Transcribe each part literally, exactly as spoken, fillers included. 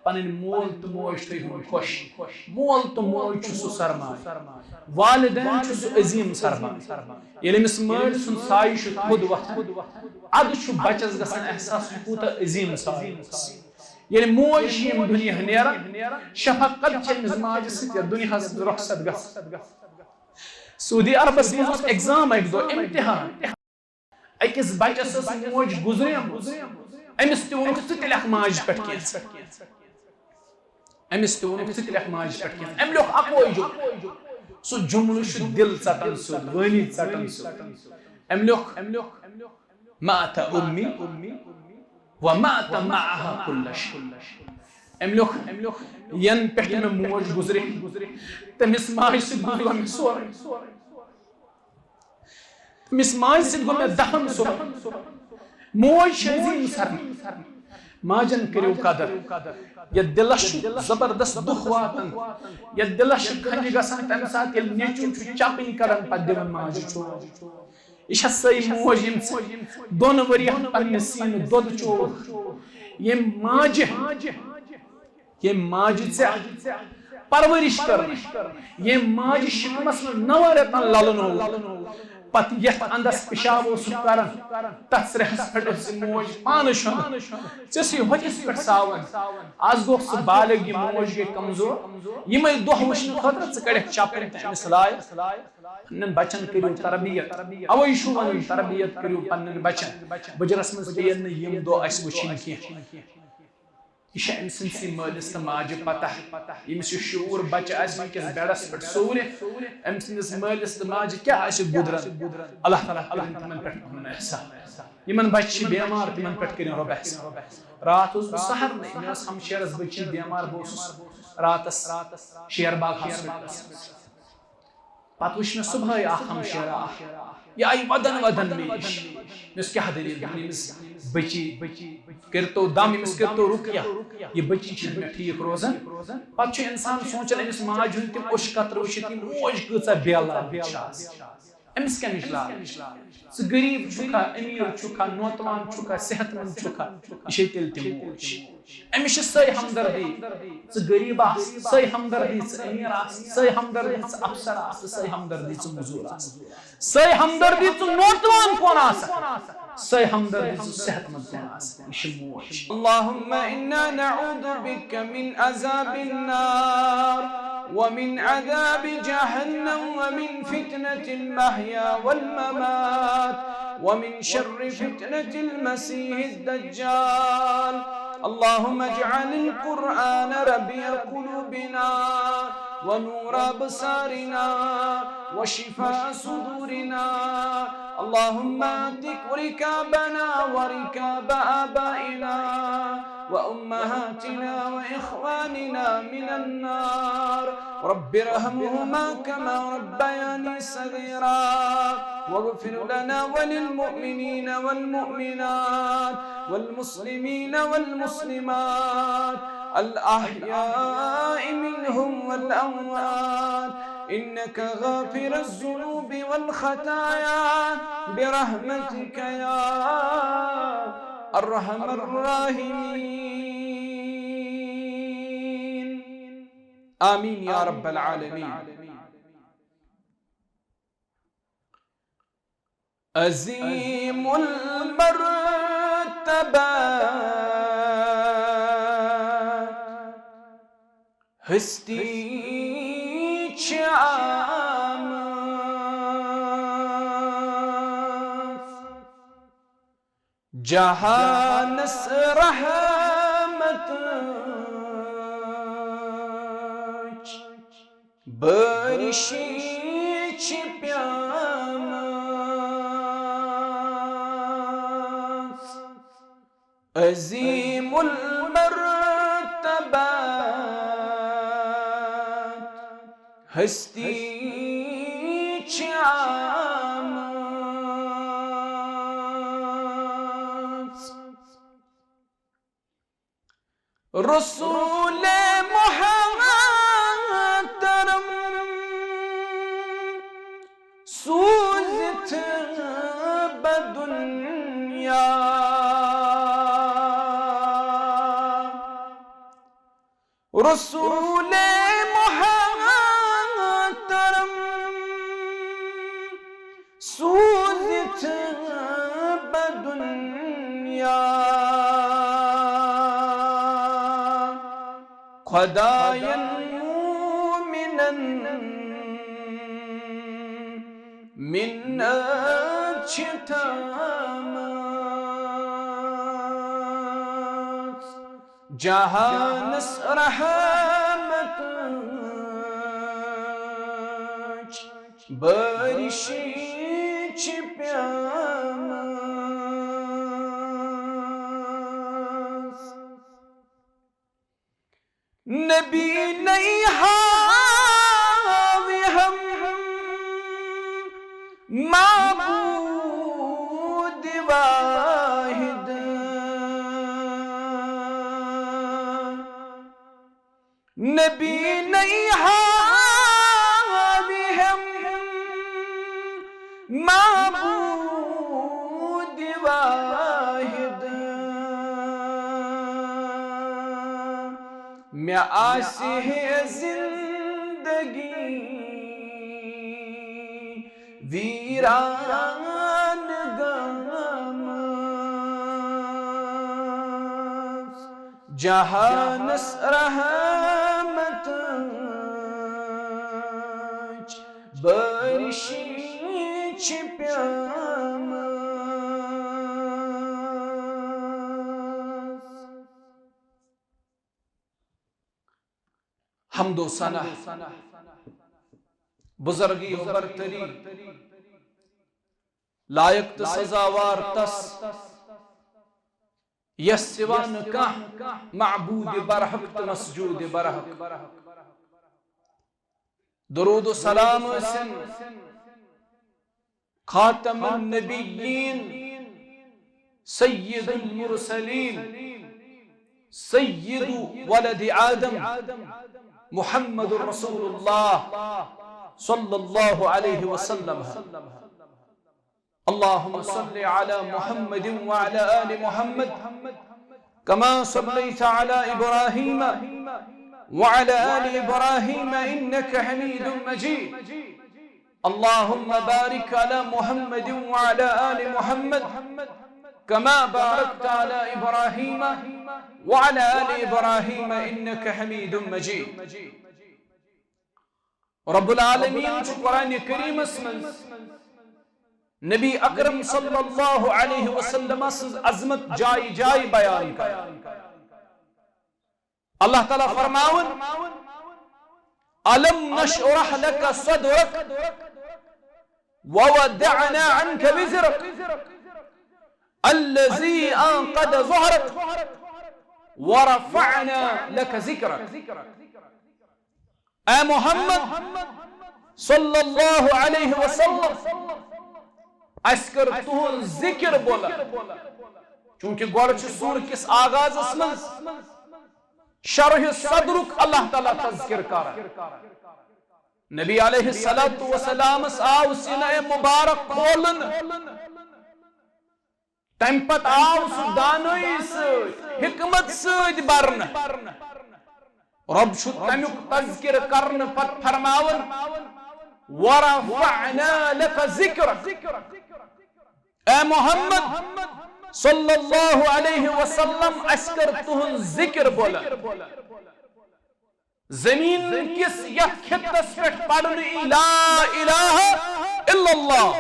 پنٕنۍ مول تہٕ موج تھٲیہُن خۄش۔ مول تہٕ موج چھُ سُہ سرمایہِ، والدین چھُ سُہ عظیٖم سرمایہِ۔ ییٚلہِ أمِس مٲلۍ سُنٛد سایہِ چھُ تھوٚد وۄتھان، اَدٕ چھُ بچس گژھان احساس، یہِ کوٗتاہ عظیٖم سایہِ اوس۔ ییٚلہِ موج چھِ ییٚمہِ دُنیا نیران، شفقت چھِ أمِس ماجہِ سۭتۍ یَتھ دُنیاہس منٛز رۄخصت گژھان۔ سعودی عربس منٛز اوس ایگزام اکہِ دۄہ، امتحان۔ أکِس بچس ٲس موج گُزریمٕژ، أمِس تہِ ووٚنُکھ، "ژٕ تہِ لیکھ ماجہِ پٮ۪ٹھ کینٛژھ۔" أمِس تہِ ووٚنُکھ، "ژٕ تہِ لیکھ ماجہِ پٮ۪ٹھ کینٛژھ۔" أمۍ لیوٚکھ اَکوے جملہٕ۔ سُہ جملہٕ چھُ دِل ژَٹان سیوٚد، وٲنی ژَٹان سیوٚد۔ أمۍ لیوٚکھ، "مات أمي ومات معها كل شيء۔" أمۍ لیوٚکھ، أمۍ لیوٚکھ، "ینہٕ پٮ۪ٹھ مےٚ موج گُزرے، تٔمِس ماجہِ سۭتۍ گُزریو مےٚ سورُے۔" تٔمِس ماجہِ سۭتۍ گوٚو مےٚ دفن سُہ۔ موج چھِ عظیٖم سرمایہِ۔ ماجن کٔرِو قدر۔ یتھ دِلس چھُ زبردست دُکھ واتان، یتھ دِلس چھِ کھنجہِ گژھان، تمہِ ساتہٕ ییٚلہِ نیٚچُن چھُ چپٕنۍ کڑان، پتہٕ دِوان ماجہِ چوب۔ یہِ چھےٚ سۄے موج، ییٚمۍ ژٕ دۄن ؤرین پننہِ سیٖنہٕ دۄد چووُکھ۔ ییٚمۍ ماجہِ ییٚمۍ ماجہِ ژےٚ پرورش کٔر، ییٚمۍ ماجہِ شکمس منٛز نَوَن رٮ۪تن للنوو، پتہٕ یتھ اندس پشاب اوسُکھ کران، تتھ سرہس پٮ۪ٹھ ٲس یہِ موج پانہٕ شۄنٛگان۔ ژےٚ ٲسٕے ہوٚتھس پٮ۪ٹھ ساوان۔ از گوٚو سُہ بالغ، یہِ موج گٔے کمزور۔ یِمے دۄہ وٕچھنہٕ خٲطرٕ ژٕ کڑکھ چپٕنۍ تہٕ أمِس لایکھ۔ پننٮ۪ن بچن کٔرِو تربیت۔ اوے چھُ ونان، تربیت کٔرِو پننٮ۪ن بچن۔ بُجرس منٛز پیٚیَن نہٕ یِم دۄہ اسہِ وٕچھِنۍ کینٛہہ۔ یہِ چھےٚ أمۍ سٕنٛدسٕے مٲلِس تہٕ ماجہِ پتہ۔ ییٚمِس یہِ شعوٗر بچہِ آسہِ وٕنکیٚس بیڈس پٮ۪ٹھ سورِ، أمۍ سٕنٛدِس مٲلِس تہٕ ماجہِ کیٛاہ آسہِ گُدران۔ اللہ تعالیٰ کٔرِن تِمن پٮ۪ٹھ پنُن احسان۔ یِمن بچہِ چھِ بیمار، تِمن پٮ۪ٹھ کٔرِن رۄب احسان۔ راتھ اوسُس بہٕ سحر نٕے، مےٚ ٲس ہمشیرس بچی بیمار، بہٕ اوسُس راتس شیر باغ ہاسپٹلس منٛز۔ پتہٕ وٕچھ مےٚ صبحٲے اکھ ہمشیرا اکھ، یہِ آیہِ ودان ودان مےٚ نِش۔ مےٚ ووٚنُس، "کیٛاہ دٔلیٖل؟" دوٚپُن، "أمِس بٔچی کٔرۍتو دم، أمِس کٔرۍتو رُقیہ، یہِ بٔچی چھِنہٕ مےٚ ٹھیٖک روزان۔" پتہٕ چھُ انسان سونٛچان، أمِس ماجہِ ہُنٛد تِم اوٚش قطرٕ وٕچھِتھ، یہِ موج کۭژاہ بے لاج چھِ آسان۔ أمِس کَمِچ لاج؟ ژٕ غریٖب چھُکھا، أمیٖر چھُکھا، نوتوان چھُکھا، صحت مند چھُکھا، یہِ چھے تیٚلہِ تہِ موج۔ أمِس چھِ سۄے ہمدردی، ژٕ غریٖب آس، سۄے ہمدردی ژٕ أمیٖر آس، سۄے ہمدردی ژٕ افسر آس، سۄے ہمدردی ژٕ مٔزوٗر آس، سۄے ہمدردی ژٕ نوتوان کون آس، سۄے ہمدردی ژٕ صحت مند کون آس۔ یہِ چھِ موج۔ اللهم إنا نعوذ بك من عذاب النار ومن عذاب جهنم ومن فتنة المحيا والممات ومن شر فتنة المسيح الدجال۔ اللهم اجعل القرآن ربيع قلوبنا ونور أبصارنا وشفاء صدورنا۔ اللهم اعتق ركابنا وركاب آبائنا وأمهاتنا وإخواننا من النار۔ رب ارحمهما كما ربياني صغيرا۔ واغفر لنا وللمؤمنين والمؤمنات والمسلمين والمسلمات الأحياء منهم والأموات، إنك غافر الذنوب والخطايا برحمتك يا أرحم الراحمين۔ آمين يا رب العالمين۔ عظیم المرتبہ ہستی چھِ آمٕژ، جہانس رحمتٕچ بارشی چھِ پیمٕژ۔ عظیم المرتبہ ہستی چھِ آمٕژ۔ رسول محترم سوٗزِتھ بدُنیا۔ رسول محترم سوٗزِتھ بہ دُنیا، خۄدایَن مومنَن منت چھِ تھٲومٕژ۔ جہانس رحمتٕچ بارش چھِ پیمٕژ۔ نبی نئی ہاوِ ہم معبود واحد۔ نبی نئی ہاوِ ہم معبود واحد۔ مےٚ آسہِ ہے زندگی ویران گٔمٕژ۔ جہانس رحمتٕچ بارش چھِ پیمٕژ۔ حمد و ثنا، بزرگی و برتری، لائق تہٕ سزاوار تس، یس سوا نہٕ کانٛہہ معبود برحق تہٕ مسجود برحق۔ درود و سلام ٲسِن خاتم النبیین، سید المرسلین، سید ولد آدم، محمد رسول اللہ صلی اللہ علیہ وسلم۔ اللهم صل على محمد وعلى آل محمد كما صليت على إبراهيم وعلى آل إبراهيم إنك حميد مجيد. اللهم بارك على محمد وعلى آل محمد كما باركت على إبراهيم وعلى آل إبراهيم إنك حميد مجيد. رب العالمین چھُ قرآن کریمس منٛز نبی اکرم صلی اللہ علیہ وسلم سٕنٛز عظمت جایہِ جایہِ بیان کران۔ اللہ تعالیٰ فرماوان، "ألم نشرح لك صدرك ووضعنا عنك وزرك الذي أنقض ظهرك ورفعنا لك ذكرك۔" اے محمد صلی اللہ علیہ وسلم، اسہِ کٔر تُہُنٛد ذکر بلند۔ چونکہ گۄڈٕ چھُ سورہ کِس آغازس منٛز شرح صدرُک اللہ تعالیٰ تذکر کران۔ نبی علیہ الصلوۃ والسلامس آو سینہ مبارک کھولنہٕ۔ تمہِ پتہٕ آو سُہ دانٲیی سۭتۍ، حکمت سۭتۍ برنہٕ۔ رب چھُ تمیُک تذکرٕ کرنہٕ پتہٕ فرماوان، "ورفعنا لك ذكرك۔" اے محمد صلی اللہ علیہ وسلم، اسہِ کٔر تُہُنٛد ذکر بلند۔ زمین کِس یتھ خطس پٮ۪ٹھ پرنہٕ یی لا الہ الا اللہ،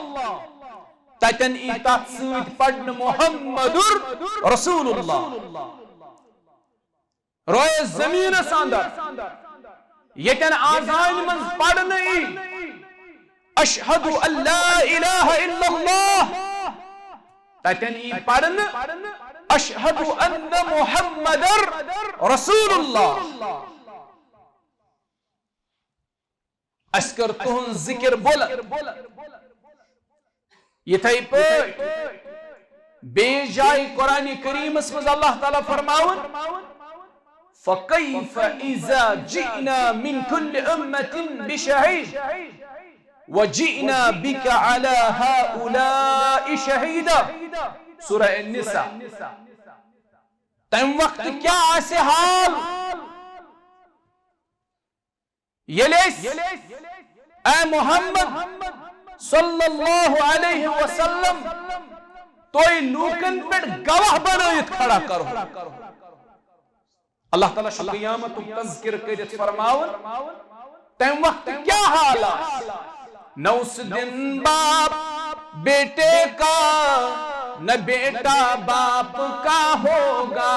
تتٮ۪ن یی تتھ سۭتۍ پرنہٕ محمد رسول اللہ۔ رویس زمینس اندر یتٮ۪ن آذانہِ منٛز پرنہٕ یی اشہد ان لا الہ الا اللہ، تتٮ۪ن یی پرنہٕ اشہد ان محمد رسول اللہ۔ اسہِ کٔر تُہُنٛد ذکر بلند۔ یِتھے پٲٹھۍ بیٚیہِ جایہِ قرآن کریمس منٛز اللہ تعالیٰ فرماوان، "فكيف إذا جئنا من كل أمة بشهيد وجئنا بك على هؤلاء شهيدا۔" سورہ النساء۔ تمہِ وقتہٕ کیٛاہ آسہِ حال؟ ییٚلہِ أسۍ، اے محمد صلی اللہ علیہ وسلم، تُہۍ لوٗکن پٮ۪ٹھ گواہ بنٲیِتھ کھڑا کرو۔ اللہ تعالیٰ چھُ قیامتُک تذکر کٔرِتھ فرماوان، تَمہِ وقتہٕ کیٛاہ حال آسہِ؟ نہ اس دن باپ بیٹے کا، نہ بیٹا باپ کا ہوگا۔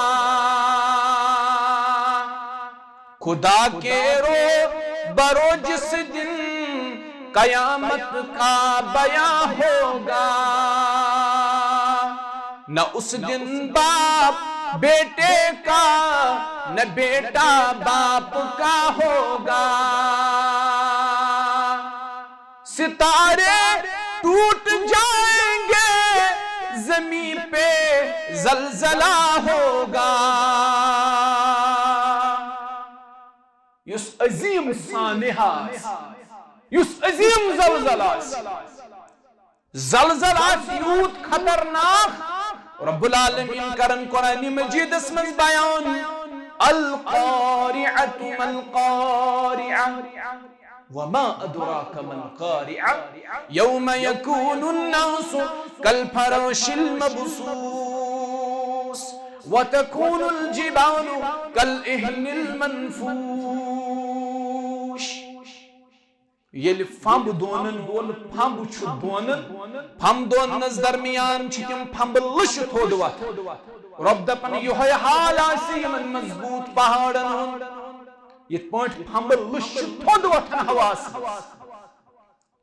خدا کے رو برو جس دن قیامت کا بیاں ہوگا۔ نہ اس دن باپ بیٹے کا، نہ بیٹا باپ کا ہوگا۔ ستارے ٹوٹ جائیں گے، زمین پہ زلزلہ ہوگا۔ یُس عظیم سانحہ آسہِ، یُس عظیم زلزلہ آسہِ، زلزلہ آسہِ یوٗت خطرناک، رب العالمین کرن قرآن مجیدس منٛز بیان، القارعة ما القارعة، وما ادراک ما القارعة، یوم یکون الناس کالفراش المبثوث، وتكون الجبال كالعهن المنفوش۔ ییٚلہِ پھمب دونن وول پھمب چھُ دونان، پھمب دوننس درمیان چھِ تِم پھمبہٕ لٔشہِ تھوٚد وۄتھان۔ رۄب دپان، یِہوٚے حال آسہِ یِمن مضبوٗط پہاڑن ہُنٛد۔ یِتھ پٲٹھۍ پھمبہٕ لٔشہِ چھِ تھوٚد وۄتھان ہوہس منٛز،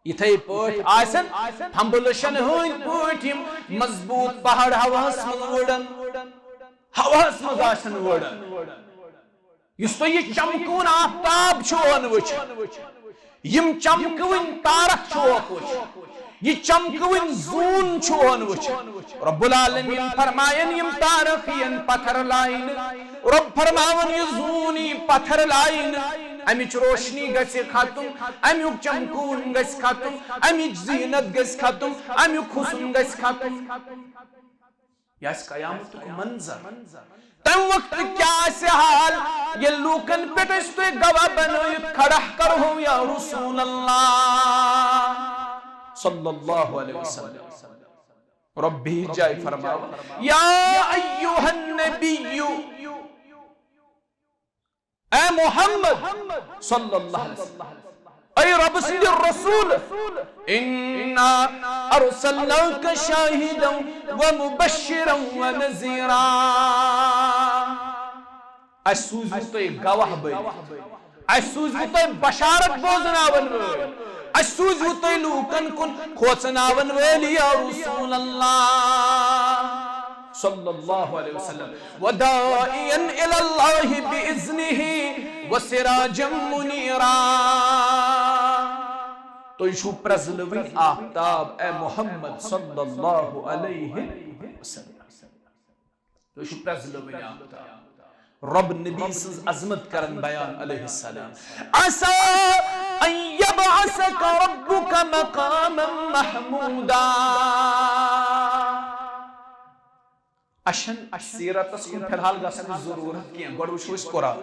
یِتھے پٲٹھۍ آسن پھمبہٕ لٔشن ہٕنٛدۍ پٲٹھۍ یِم مضبوٗط پہاڑ ہوہس منٛز وُڑان، ہوہس منٛز آسن وُڑان۔ یُس تُہۍ یہِ چمکوُن آفتاب چھُو وٕچھان، یِم چمکوٕنۍ تارک چھِوکھ وٕچھان، یہِ چمکوٕنۍ زوٗن چھِوکھ وٕچھان، رب العالمین فرماین، یِم تارک یِن پتھر لاینہٕ۔ رب فرماون، یہِ زوٗن یی پتھر لاینہٕ، امِچ روشنی گژھِ ختم، امیُک چمکوُن گژھِ ختم، امِچ زینت گژھِ ختم، امیُک حسن گژھِ ختم۔ یہِ آسہِ قیامتُک منظر۔ تمہِ وقتہٕ کیٛاہ آسہِ حال، ییٚلہِ لوٗکن پٮ۪ٹھ أسۍ تُہۍ گواہ بنٲوِتھ کھڑا کرہو یا رسول اللہ صلی اللہ علیہ وسلم؟ رب بیٚیِس جایہِ فرماوان، یا ایھا النبی، اے محمد صلی اللہ علیہ وسلم، اے رب سٕنٛدِ رسول، انا ارسلناک شاہدا و مبشرا و نذیرا۔ اسہِ سوٗزوٕ تُہۍ گواہ بٔنِتھ، اسہِ سوٗزوٕ تُہۍ بشارت بوزناون وٲلۍ، اسہِ سوٗزوٕ تُہۍ لوٗکن کُن کھوژناون وٲلۍ، یا رسول اللہ صلی اللہ علیہ وسلم، وداعیا الی اللہ باذنہ وسراجا منیرا۔ تُہۍ چھِو پرٛزلوٕنۍ آفتاب، اے محمد صلی اللہ علیہ وسلم۔ تُہۍ چھِو پرٛزلوٕنۍ آفتاب۔ رب نبی سٕنٛز عظمت کرن بیان علیہ السلام۔ عسیٰ ان یبعثک ربک مقاما محمودا۔ اَسہِ چھَنہٕ سیرتس کُن فی الحال گژھنٕچ ضروٗرت کینٛہہ۔ گۄڈٕ وٕچھو أسۍ قرآن۔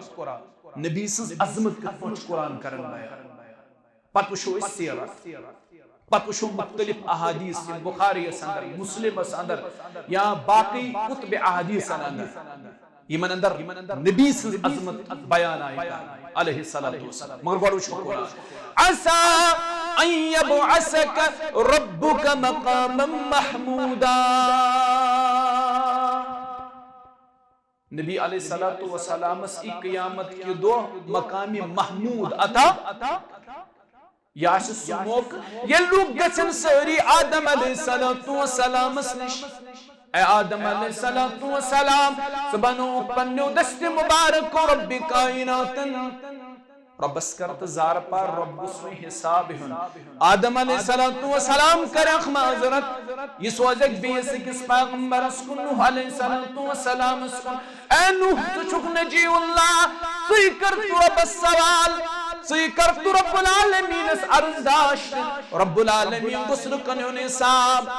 نبی سٕنٛز عظمت کِتھ پٲٹھۍ چھُ قرآن کران بیان۔ پتہٕ وٕچھو أسۍ سیرت۔ پتہٕ وٕچھو مختلف احادیث یِم بخاریَس اندر، مسلمس اندر یا باقی کتب احادیثن اندر، یِمن اندر نبی سٕنٛز عظمت بیان آیہِ کرنہٕ، علیہ الصلوۃ والسلام۔ مگر گۄڈٕ وٕچھو قرآن۔ عسیٰ ان یبعثک ربک مقاما محمودا۔ نبی علیہ الصلوۃ والسلامس ای قیامت کہِ دۄہ مقام محمود عطا۔ یہِ آسہِ سُہ موقعہٕ ییٚلہِ لوٗکھ گژھن سٲری آدم علیہ الصلوۃ والسلامس نِش۔ اے آدم علیہ الصلوۃ والسلام، ژٕ بنووُکھ پننیو دستِ مبارکو رب کائناتن۔ رۄبس کر تہٕ زارٕ پار، رۄب گوٚژھ وۄنۍ حساب ہیوٚن۔ آدم علیہ الصلوۃ والسلام کرکھ معذرت، یہِ سوزکھ بیٚیِس أکِس پیغمبرس کُن، نوح علیہ الصلوۃ والسلامس کُن۔ اے نوح، ژٕ چھُکھ نجی اللہ، ژٕے کر تہٕ رۄبس سوال، ژٕے کر تہٕ رب العالمینس عرض داشت۔ رب العالمین گوٚژھ لُکن ہُنٛد حساب۔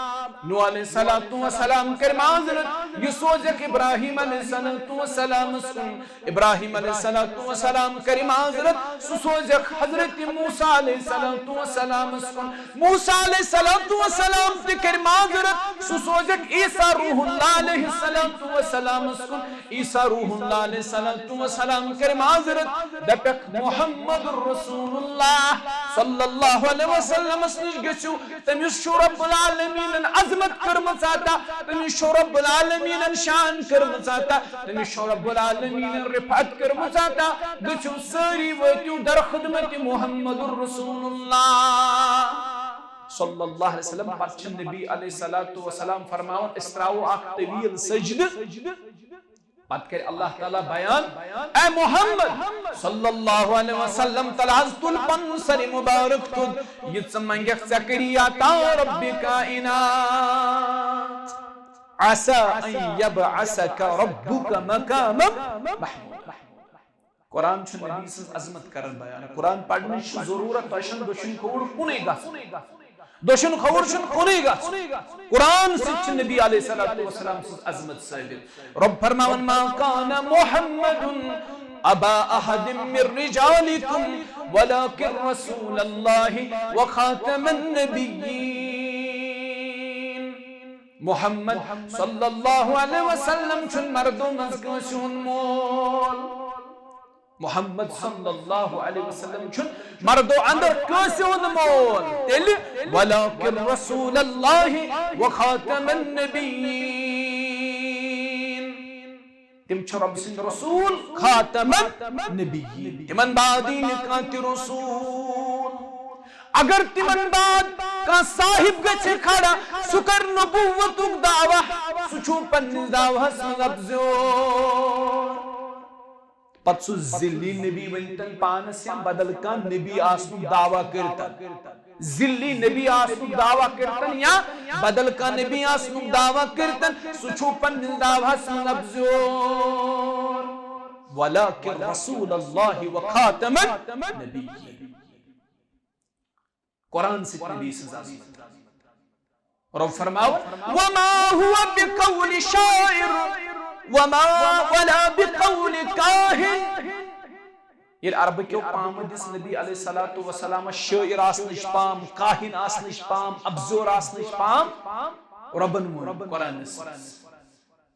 نوح علیہ الصلوۃ والسلام کرِ معذرت، یہِ سوزٮ۪کھ ابراہیم علیہ الصلوۃ والسلامس کُن۔ ابراہیم علیہ الصلوۃ والسلام کرِ معذرت، سُہ سوزٮ۪کھ حضرت موسیٰ علیہ الصلوۃ والسلامس کُن۔ موسیٰ علیہ الصلوۃ والسلام تہِ کرِ معذرت، سُہ سوزٮ۪کھ عیسیٰ روح اللہ علیہ الصلوۃ والسلامس کُن۔ عیسیٰ روح اللہ علیہ الصلوۃ والسلام کرِ معذرت، دپٮ۪کھ محمد رسول اللہ صلی اللہ علیہ وسلمس نِش گٔژھِو، تٔمِس چھُ رب العالمینن عظمت کٔرمٕژ عطا، تٔمِس چھُ رب العالمینن شان کٔرمٕژ عطا، تٔمِس چھُ رب العالمینن رفعت کٔرمٕژ عطا۔ گٔژھِو سٲری وٲتِو در خدمت محمد رسول اللہ صلی اللہ علیہ وسلم۔ پتہٕ چھِ نبی علیہ الصلوۃ والسلام فرماوان، أسۍ ترٛاوو اکھ طویل سجدٕ، پتہٕ کرِ اللہ تعالیٰ بیان، اے محمد صلی اللہ علیہ وسلم، تلہٕ حظ تُل پنُن سر مبارک تھوٚد، یہِ ژٕ منگکھ ژےٚ کری عطا رب کائنات۔ عسى أن يبعثك ربك مقاما محمودا۔ قرآن چھُ نبی سٕنٛز عظمت کران بیان۔ قرآن پرنٕچ چھِ ضروٗرت، تۄہہِ چھُنہٕ دٔچھُن کھووُر کُنُے گژھُن۔ دٔچھُن کھووُر چھُنہٕ کُنُے گژھُن۔ قرآن سۭتۍ چھِ نبی علیہ الصلوۃ والسلام سٕنٛز عظمت ثٲبت۔ رب فرماوان، ما كان محمد أبا أحد من رجالكم ولكن رسول الله وخاتم النبيين۔ محمد صلی اللہ علیہ وسلم چھُنہٕ مردو منٛز کٲنٛسہِ ہُنٛد مول۔ محمد صلی اللہ علیہ وسلم چھُنہٕ مردو اندر کٲنٛسہِ ہُنٛد مول۔ تیٚلہِ، ولكن رسول الله وخاتم النبيين۔ تِم چھِ رب سٕنٛدۍ رسول، خاتم النبیین۔ تِمن بعد یی نہٕ کانٛہہ تہِ رسول۔ اگر تِمن بعد کانٛہہ صاحب گژھِ کھڑا، سُہ کرِ نبوتُک دعویٰ، سُہ چھُ پننِس دعویٰ ہس منٛز افزیور۔ پتہٕ سُہ ذِلّی نبی ؤنۍتن پانس یا بدل کانٛہہ نبی آسنُک دعویٰ کٔرۍتن۔ ذِلّی نبی آسنُک دعویٰ کٔرۍتن یا بدل کانٛہہ نبی آسنُک دعویٰ کٔرۍتن، سُہ چھُ پننِس دعویٰ ہس منٛز افزیور۔ ولكن رسول الله وخاتم النبيين۔ قرآن سۭتۍ نبی سٕنٛز عظمت۔ رب فرماوان، وما هو بقول شاعر وما ولا بقول كاهن۔ ییٚلہِ عربہٕ کیو پامہٕ دِس نبی علیہ الصلوۃ والسلامس شٲعر آسنٕچ پام، کاہن آسنٕچ پام، ابزور آسنٕچ پام، ربن ووٚن قرآنس منٛز۔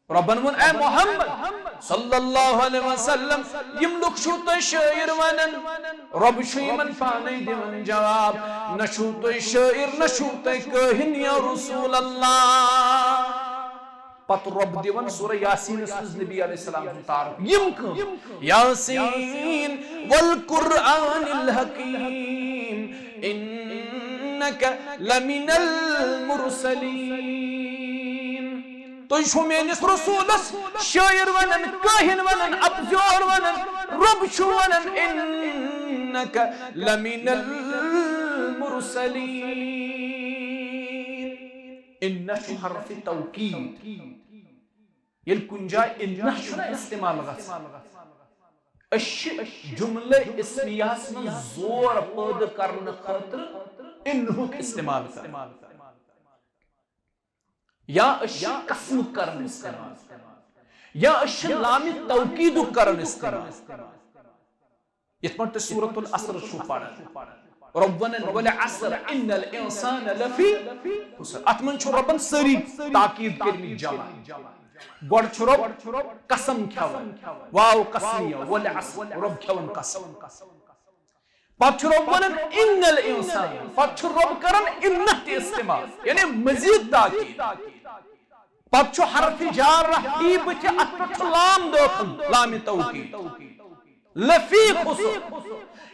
ربن ووٚن، اے محمد صلی اللہ علیہ وسلم، یِم لُکھ چھِو تُہۍ شٲعر ونان، رب چھُ یِمن پانے دِوان جواب، نہ چھِو تُہۍ شٲعر، نہ چھِو تُہۍ کٲہن یا رسول اللہ۔ پتہٕ رب دِوان سورہ یاسینس منٛز نبی علیہ السلام سُنٛد تعارف۔ یِم کٕم؟ یاسین والقرآن الحکیم انک لمن المرسلین۔ تُہۍ چھِو میٲنِس رسولس شٲعر ونان، کاہن ونان، ابزور ونان، رب چھُ ونان، انک لمن المرسلین۔ انہ چھُ حرف توکید۔ ییٚلہِ کُنہِ جایہِ انہ چھُنہ استعمال گژھان، أسۍ چھِ جملہ اسمیہس منٛز زور پٲدٕ کرنہٕ خٲطرٕ انہُک استعمال کران۔ یا أسۍ چھِ قسمُک کران استعمال، یا أسۍ چھِ لامِ توکیدُک کران استعمال۔ یِتھ پٲٹھۍ تُہۍ سورۃ العصر چھِو پران، رب ونان، والعصر ان الانسان لفی خسر۔ اتھ منٛز چھُ ربن سٲری تاکید کٔرمٕتۍ جمع۔ گۄڈٕ چھُ رب قسم کھٮ۪وان، واو قسمیہ، والعصر، رب کھٮ۪وان قسم۔ پتہٕ چھُ رب ونان، ان الانسان، پتہٕ چھُ رب کران انہ تہِ استعمال، یعنی مزید تاکید۔ پتہٕ چھُ حرف جار رفعی بٕتھِ، اتھ پٮ۪ٹھ چھُ لام دٲخل، لامِ توکید۔ لفی خسر،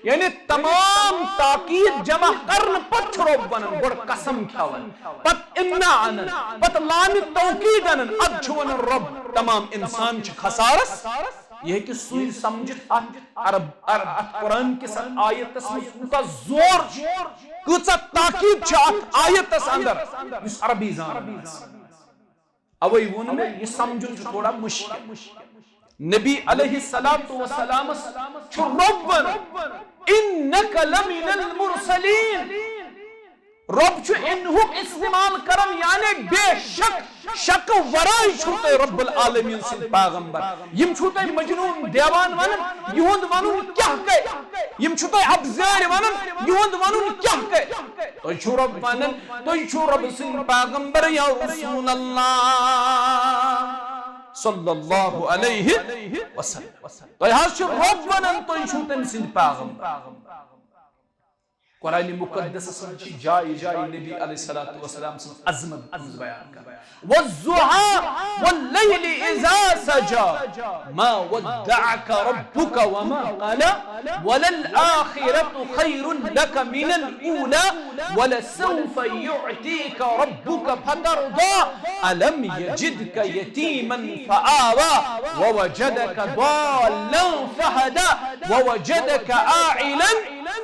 یعنی تمام تاکید جمع کرنہٕ پتہٕ چھُ رب ونان، گۄڈٕ قسم کھٮ۪وان، پتہٕ انہ انان، پتہٕ لامِ توکید انان، ادٕ چھُ ونان رب، تمام انسان چھِ خسارس۔ یہِ ہیٚکہِ سُے سمجھِتھ اتھ عرب، عرب، اتھ قرآن کِس اتھ آیتس منٛز کوٗتاہ زور چھُ، کۭژاہ تاکید چھِ اتھ آیتس اندر، یُس عربی زانان آسہِ۔ اوے ووٚن مےٚ، یہِ سمجھُن چھُ تھوڑا مشکل۔ نبی علیہ الصلوۃ والسلامس چھُ رب ونان، انک لمن المرسلین۔ رۄب چھُ انہُک استعمال کران، یعنی بے شک، شک ورٲے چھُو تۄہہِ رب العالمین سٕنٛدۍ پیغمبر۔ یِم چھُو تۄہہِ مجنون دیوان ونان، یِہُنٛد ونُن کیٛاہ گٔے؟ یِم چھُو تۄہہِ اپزٲرۍ ونان، یِہُنٛد ونُن کیٛاہ گٔے؟ تۄہہِ چھُو رب ونان، تُہۍ چھُو رب سٕنٛدۍ پیغمبر یا رسول اللہ صلی اللہ علیہ وسلم۔ تۄہہِ حظ چھُ رب ونان، تُہۍ چھُو تٔمۍ سٕنٛدۍ پیغمبر۔ قرآن مقدسس منٛز چھِ جایہِ جایہِ نبی علیہ الصلوۃ والسلام سٕنٛز عظمت ہٕنٛز بیان کران۔ والضحى والليل إذا سجى ما ودعك ربك وما قلى وللآخرة خير لك من الأولى ولسوف يعطيك ربك فترضى ألم يجدك يتيما فآوى ووجدك ضالا فهدى ووجدك عائلا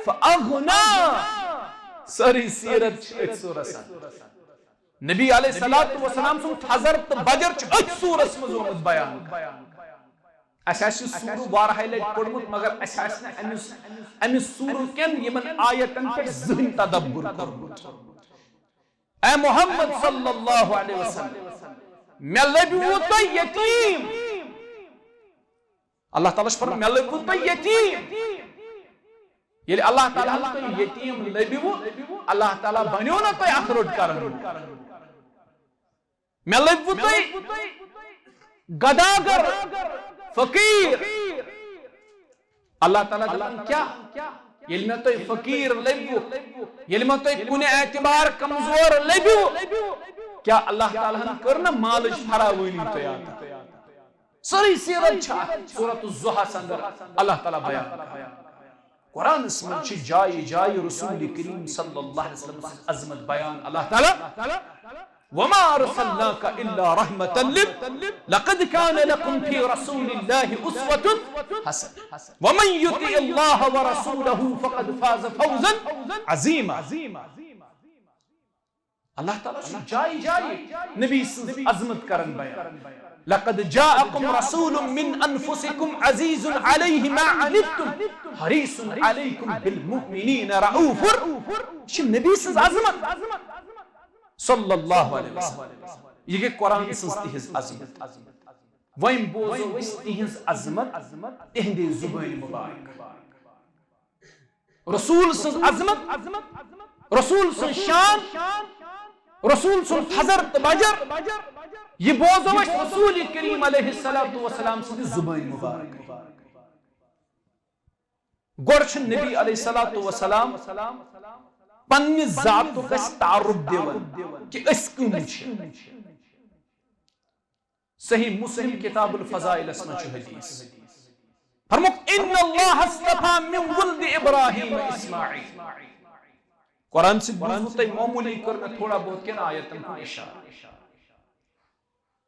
فأغنى۔ سٲرٕے سیرت چھِ أتھۍ سورس اندر۔ نبی علیہ الصلوۃ والسلام سُنٛد تھزر تہٕ بجر چھُ أتھۍ سورس منٛز آمُت بیان۔ اسہِ آسہِ یہِ سورٕ واریاہہِ لٹہِ پوٚرمُت، مگر اسہِ آسہِ نہٕ أمِس، أمِس سورٕ کٮ۪ن یِمن آیتن پٮ۪ٹھ زٕہٕنۍ تدبر کوٚرمُت۔ اے محمد صلی اللہ علیہ وسلم، مےٚ لٔبِوٕ تۄہہِ یتیٖم۔ اللہ تعالیٰ چھُ فرماوان، مےٚ لٔبِوٕ تۄہہِ یتیٖم۔ ییٚلہِ اللہ تعالیٰ ہن تۄہہِ یتیٖم لٔبِوٕ، اللہ تعالیٰ بنیو نہ تۄہہِ اکھ رٔٹ کرن وول۔ مےٚ لٔبِوٕ تۄہہِ گداگر، فقیٖر۔ اللہ تعالیٰ دپان کیٛاہ؟ ییٚلہِ مےٚ تۄہہِ فقیٖر لٔبِوٕ، ییٚلہِ مےٚ تۄہہِ کُنہِ اعتبار کمزور لٔبِوٕ، کیٛاہ اللہ تعالیٰ ہن کٔر نہ مالٕچ فراوٲنی تۄہہِ عطا؟ سٲرٕے سیرت چھِ اتھ سورۃ الضحیٰ ہس اندر اللہ تعالیٰ بیان کران۔ قرآنس منٛز چھِ جایہِ جایہِ رسول کریم صلی اللہ علیہ وسلم سٕنٛز عظمت بیان۔ اللہ تعالیٰ، وما ارسلناک الا رحمة لل، لقد کان لکم فی رسول اللہ اسوة حسنة، ومن یطع اللہ ورسولہ فقد فاز فوزا عظیما۔ اللہ تعالیٰ چھُ جایہِ جایہِ نبی سٕنٛز عظمت کران بیان۔ لقد جاءکم رسول من انفسکم عزیز علیہ ما عنتم حریص علیکم بالمؤمنین رؤوف۔ یہِ چھِ نبی سٕنٛز عظمت صلی اللہ علیہ وسلم۔ یہِ گٔے قرآن سٕنٛز تِہنٛز عظمت۔ وۄنۍ بوزو أسۍ تِہنٛز عظمت تِہنٛدے زُبٲنۍ مبارک۔ رسول سٕنٛز عظمت، رسول سٕنٛز شان، رسول سُنٛد تھزر تہٕ بجر، یہِ بوزو أسۍ رسول کریم علیہ الصلوۃ والسلام سٕنٛدِ زُبٲنۍ مبارک۔ گۄڈٕ چھُ نبی علیہ الصلوۃ والسلام پننہِ ذاتُک اَسہِ تعارُف دِوان کہِ أسۍ کٕم چھِ۔ صحیح مسلم کتاب الفضائلس منٛز چھُ حدیث۔ فرمووُکھ، ان اللہ اصطفیٰ من ولد ابراہیم اسماعیل۔ قرآن سۭتۍ بوٗزوٕ تۄہہِ معموٗلی، کٔر مےٚ تھوڑا بہت کینٛہہ آیتن ہُنٛد اشارٕ۔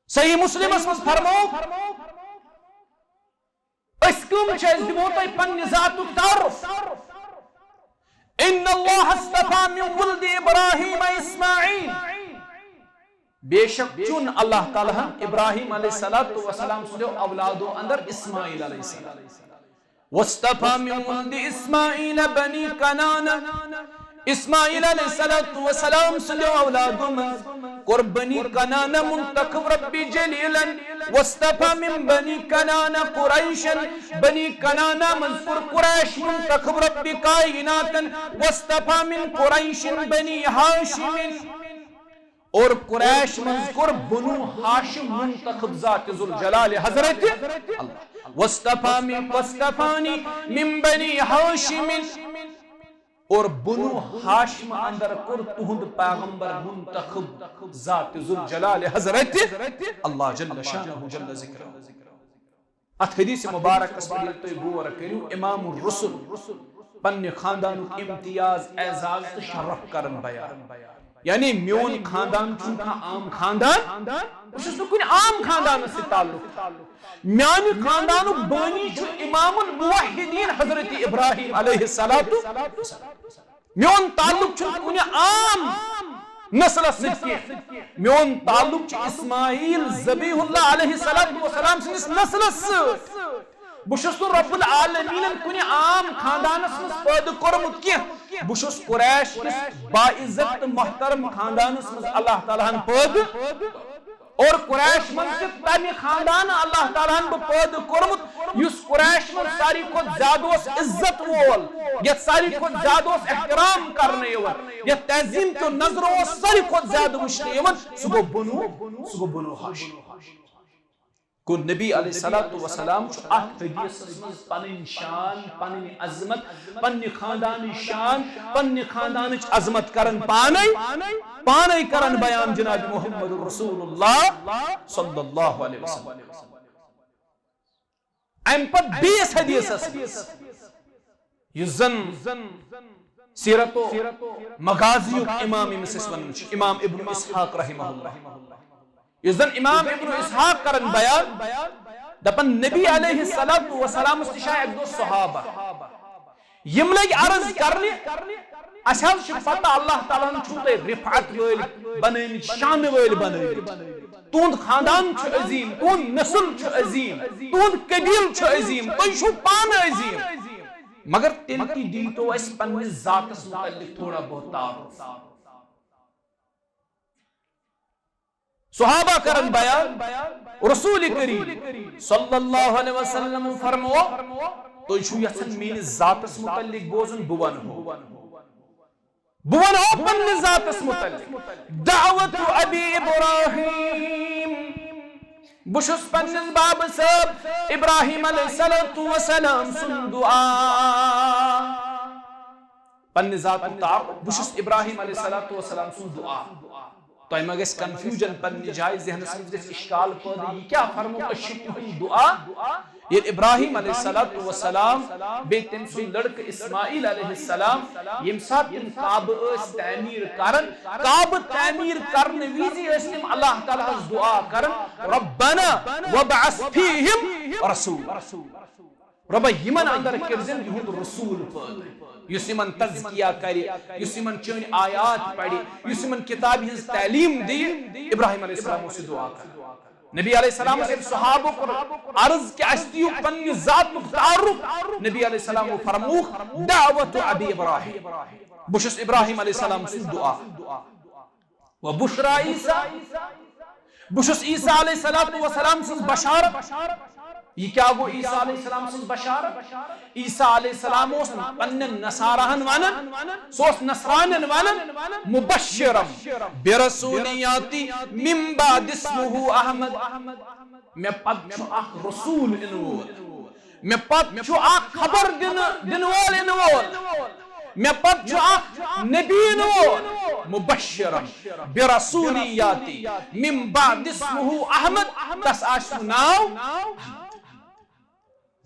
صحیح مسلمس منٛز فرمووُکھ، أسۍ کٕم چھِ؟ أسۍ دِمو تۄہہِ پننہِ ذاتُک تعارُف۔ ان اللہ اصطفیٰ من ولد ابراہیم اسماعیل۔ بے شک چُن اللہ تعالیٰ ہن ابراہیم علیہ الصلوۃ والسلام سٕنٛدیو اولادو اندر اسماعیل علیہ السلام۔ واصطفیٰ من ولد اسماعیل بنی کنانہ۔ اسماعیل علیہ الصلوۃ والسلام سٕنٛدیو اولادو منٛز کوٚر بنی کنانہ منتخب رب جلیلن۔ واصطفیٰ من بنی کنانہ قریشن۔ بنی کنانہ منٛز کوٚر قریش منتخب رب کائناتن۔ واصطفیٰ من قریش بنی ہاشم۔ اور قریش منٛز کوٚر بنو ہاشم منتخب ذات ذوالجلال حضرت اللہ۔ واصطفیٰ من، واصطفیٰنی من بنی ہاشم۔ اور بنو ہاشم اندر کوٚر تُہُنٛد پیغمبر منتخب ذات ذوالجلال حضرت اللہ جل شانہ جل ذکرہ۔ اتھ حدیث مبارکس پٮ۪ٹھ ییٚلہِ تُہۍ غور کٔرِو، امام الرسل پننہِ خاندانُک امتیاز، اعزاز تہٕ شرف کرن بیان۔ یعنی میون خاندان چھُنہٕ کانٛہہ عام خاندان، بہٕ چھُس نہٕ کُنہِ عام خاندانس سۭتۍ تعلق۔ میانہِ خاندانُک بٲنی چھُ امام الموحدین حضرت ابراہیم علیہ الصلوۃ۔ میون تعلق چھُنہٕ کُنہِ عام نسلس سۭتۍ کینٛہہ۔ میون تعلق چھُ اسماعیل ذبیح اللہ علیہ الصلوۃ والسلام سٕنٛدِس نسلس سۭتۍ۔ بہٕ چھُس نہٕ رب العالمینن کُنہِ عام خاندانس منٛز پٲدٕ کوٚرمُت کینٛہہ۔ بہٕ چھُس قریش کِس باعزت تہٕ محترم خاندانس منٛز اللہ تعالیٰ ہن پٲدٕ، اور قریش منٛز چھِ تمہِ خاندانہٕ اللہ تعالیٰ ہن بہٕ پٲدٕ کوٚرمُت، یُس قریش منٛز ساروی کھۄتہٕ زیادٕ اوس عزت وول، یتھ ساروی کھۄتہٕ زیادٕ اوس احترام کرنہٕ یِوان، یتھ تعظیم کیو نظرو اوس ساروی کھۄتہٕ زیادٕ وٕچھنہٕ یِوان، سُہ گوٚو بنو، سُہ گوٚو بنو ہاشم۔ گوٚو نبی علیہ الصلوۃ والسلام چھُ اتھ حدیثس منٛز پنٕنۍ شان، پنٕنۍ عظمت، پننہِ خاندانٕچ شان، پننہِ خاندانٕچ عظمت کران پانے، پانے کران بیان جناب محمد رسول اللہ صلی اللہ علیہ وسلم۔ امہِ پتہٕ بیٚیِس حدیثس منٛز، یُس زن سیرت و مغازی یُک امام، ییٚمِس أسۍ ونان چھِ امام ابن اسحاق رحمہ اللہ، یُس زن امام ابن اسحاق کران بیان، دپان نبی علیہ الصلوۃ والسلامس نِش آے اکہِ دۄہ صحابہ، یِم لٔگۍ عرض کرنہِ، اسہِ حظ چھِ پتہ اللہ تعالیٰ ہن چھُو تۄہہِ رفعت وٲلۍ بنٲومٕتۍ، شانہٕ وٲلۍ بنٲومٕتۍ، تُہُنٛد خاندان چھُ عظیم، تُہُنٛد نسل چھُ عظیم، تُہُنٛد قبیٖل چھُ عظیم، تُہۍ چھِو پانہٕ عظیم، مگر تیٚلہِ تہِ دیٖتو اسہِ پننِس ذاتس متعلق تھوڑا بہت تعارف۔ صحابہ کرن بیان، رسول کریم صلی اللہ علیہ وسلم فرمو، تُہۍ چھِو یژھان میٲنِس ذاتس متعلق بوزُن؟ بہٕ ونہو، بہٕ ونہو پننِس ذاتس متعلق۔ دعوت ابی ابراہیم، بہٕ چھُس پننِس بابہٕ صٲب ابراہیم علیہ الصلوۃ والسلام سُنٛد دعا۔ پننہِ ذاتُک تعارف، بہٕ چھُس ابراہیم علیہ الصلوۃ والسلام سُنٛد دعا۔ تۄہہِ ما گژھِ کنفیوجن پننہِ جایہِ، ذہنس منٛز گژھِ اشکال پٲدٕ، یہِ کیٛاہ فرمو أسۍ چھِ تُہُنٛد دعا؟ ییٚلہِ ابراہیم علیہ الصلوۃ والسلام بیٚیہِ تٔمۍ سُنٛد لڑکہٕ اسماعیل علیہ السلام ییٚمہِ ساتہٕ تِم کعبہٕ ٲسۍ تعمیٖر کران، کعبہٕ تعمیٖر کرنہٕ وِزِ ٲسۍ تِم اللہ تعالیٰ ہس دعا کران، ربنا وابعث فیہم رسول۔ رۄبا، یِمن اندر کٔرزٮ۪ن یِہُنٛد رسول پٲدٕ، یُس یِمن تزکیہ کرِ، یُس یِمن چٲنۍ آیات پرِ، یُس یِمن کتابہِ ہٕنٛز تعلیٖم دِیہِ۔ ابراہیم علیہ السلام اوس یہِ دعا کران۔ نبی علیہ السلام اوس أمۍ صحابُک عرض کہِ اسہِ دِیِو پننہِ ذاتُک تعارف۔ نبی علیہ السلام فرمووُکھ، دعوت ابی ابراہیم، بہٕ چھُس ابراہیم علیہ السلام سُنٛد دعا۔ و بشرا عیسیٰ، بہٕ چھُس عیسیٰ علیہ الصلوۃ والسلام سٕنٛز بشارت۔ یہِ کیٛاہ گوٚو عیسیٰ علیہ السلام سٕنٛز بشارت؟ عیسیٰ علیہ السلام اوس پننٮ۪ن نصاراہن ونان، سُہ اوس نصرانٮ۪ن ونان، مبشرم برسول یاتی من بعد اسمہ احمد۔ مےٚ پتہٕ چھُ اکھ رسول یِنہٕ وول، مےٚ پتہٕ چھُ اکھ خبر دِنہٕ، دِنہٕ وول، یِنہٕ وول۔ مےٚ پتہٕ چھُ اکھ نبی یِنہٕ وول۔ مبشرم برسول یاتی من بعد اسمہ احمد، تس آسہِ ناو۔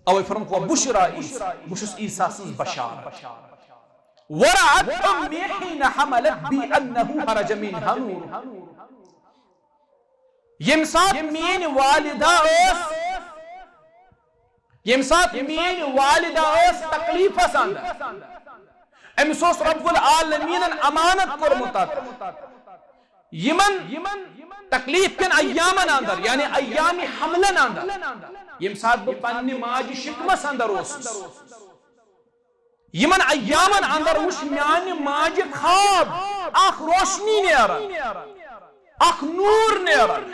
اوے فرمووُکھ، و بشرا عیسیٰ، بہٕ چھُس عیسیٰ سٕنٛز بشارت۔ ورأت امی حین حملت بی انہ خرج منہا نور۔ ییٚمہِ ساتہٕ میٲنۍ والدہ ٲس، ییٚمہِ ساتہٕ میٲنۍ والدہ ٲس تکلیفس اندر، أمِس اوس رب العالمیٖنن امانت کوٚرمُت اتھ۔ یِمن تکلیف کٮ۪ن ایامن اندر، یعنی ایام حملن اندر، ییٚمہِ ساتہٕ بہٕ پننہِ ماجہِ شکمس اندر اوسُس، یِمن ایامن اندر وُچھ میانہِ ماجہِ خواب، اکھ روشنی نیران، اکھ نور نیران،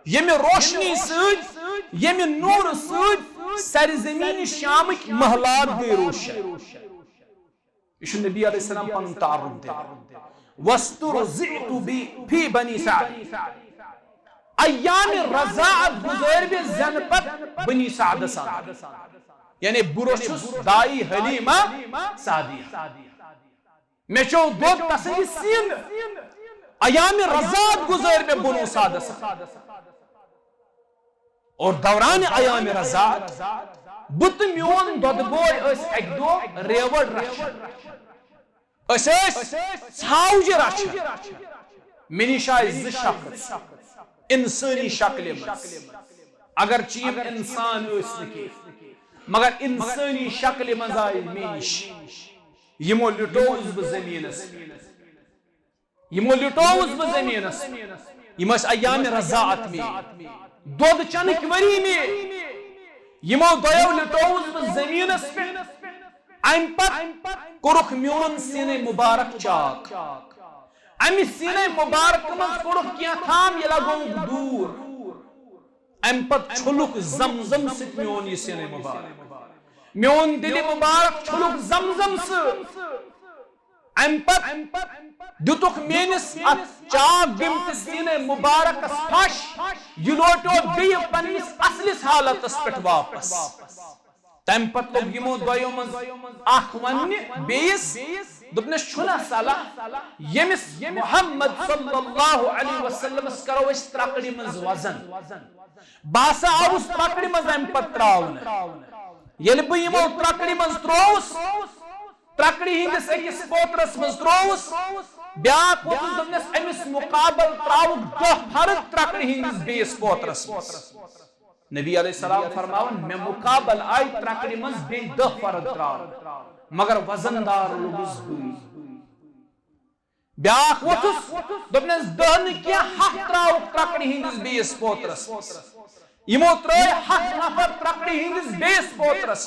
ییٚمہِ روشنی سۭتۍ، ییٚمہِ نورٕ سۭتۍ سرزمین شامٕکۍ محلات گٔے روشن۔ یہِ چھُ نبی علیہ السلام پنُن تعارف دِوان۔ واسترضعت بی فی بنی سعد۔ ایام رضاعت گُزٲرۍ مےٚ زٮ۪نہٕ پتہٕ بنی سعدس اندر۔ یعنی بہٕ روٚچھُس دائی حلیمہ سعدیہ۔ مےٚ چیوٚو دۄد تسٕنٛدِ سیٖنہٕ۔ ایام رضاعت گُزٲرۍ مےٚ بنو سعدس اندر۔ اور دوران ایام رضاعت، بہٕ تہٕ میون دۄدٕ بوے ٲسۍ اکہِ دۄہ ریوڑ رچھان۔ أسۍ ٲسۍ ژھاوجہِ رچھان۔ مےٚ نِش آے زٕ شخص انسٲنی شکلہِ منٛز۔ اگرچہِ یِم انسان ٲسۍ نہٕ کینٛہہ، مگر انسٲنی شکلہِ منٛز آے مےٚ نِش۔ یِمو لِٹووُس بہٕ زٔمیٖنس پٮ۪ٹھ۔ یِمو لِٹووُس بہٕ زٔمیٖنس۔ یِم ٲسۍ ایام رضاعت میٲنۍ، دۄد چنٕکۍ ؤری میٲنۍ۔ یِمو دۄیو لِٹووُس بہٕ زٔمیٖنس پٮ۪ٹھ۔ امہِ پتہٕ کوٚرُکھ میون سیٖنَے مُبارک چاک۔ امہِ سیٖنَے مُبارک منٛز کوٚڑُکھ کینٛہہ تام، یہِ لگووُکھ دوٗر۔ امہِ پتہٕ چھوٚلُکھ زمزم سۭتۍ میون یہِ سیٖنَے مُبارک۔ میون دِلہِ مُبارک چھوٚلُکھ زمزم سۭتۍ۔ امہِ پتہٕ دِتُکھ میٲنِس اتھ چاک گٔمتِس سیٖنَے مُبارکس پھش۔ یہِ لوٹیو بیٚیہِ پننِس اصلِس حالتس پٮ۪ٹھ واپس۔ تمہِ پتہٕ لوٚگ یِمو دۄیو منٛز اکھ وننہِ بیٚیِس، دوٚپنس، چھُنہ صلاح ییٚمِس محمد صلی اللہ علیہ وسلمس کرو أسۍ ترکڑِ منٛز وزن؟ بہٕ ہسا آوُس ترکڑِ منٛز امہِ پتہٕ تراونہٕ۔ ییٚلہِ بہٕ یِمو ترکڑِ منٛز ترووُس، ترکڑِ ہٕنٛدِس أکِس پوترس منٛز ترووُس، بیاکھ ووتُس، دوٚپنس، أمِس مُقابل تراوُکھ دَہ فرد ترکڑِ ہٕنٛدِس بیٚیِس پوترس منٛز۔ نبی علیہ السلام فرماوان، مےٚ مُقابل آیہِ ترکڑِ منٛز بیٚیہِ دَہ فرد تراونہٕ، مگر وزن دار لوٚگُس بٕے۔ بیاکھ ووٚتھُس، دوٚپنس، دَہ نہٕ کینٛہہ، ہَتھ تراوُکھ ترکڑِ ہٕنٛدِس بیٚیِس پوترس۔ یِمو ترٲے ہَتھ نفر ترکڑِ ہٕنٛدِس بیٚیِس پوترس۔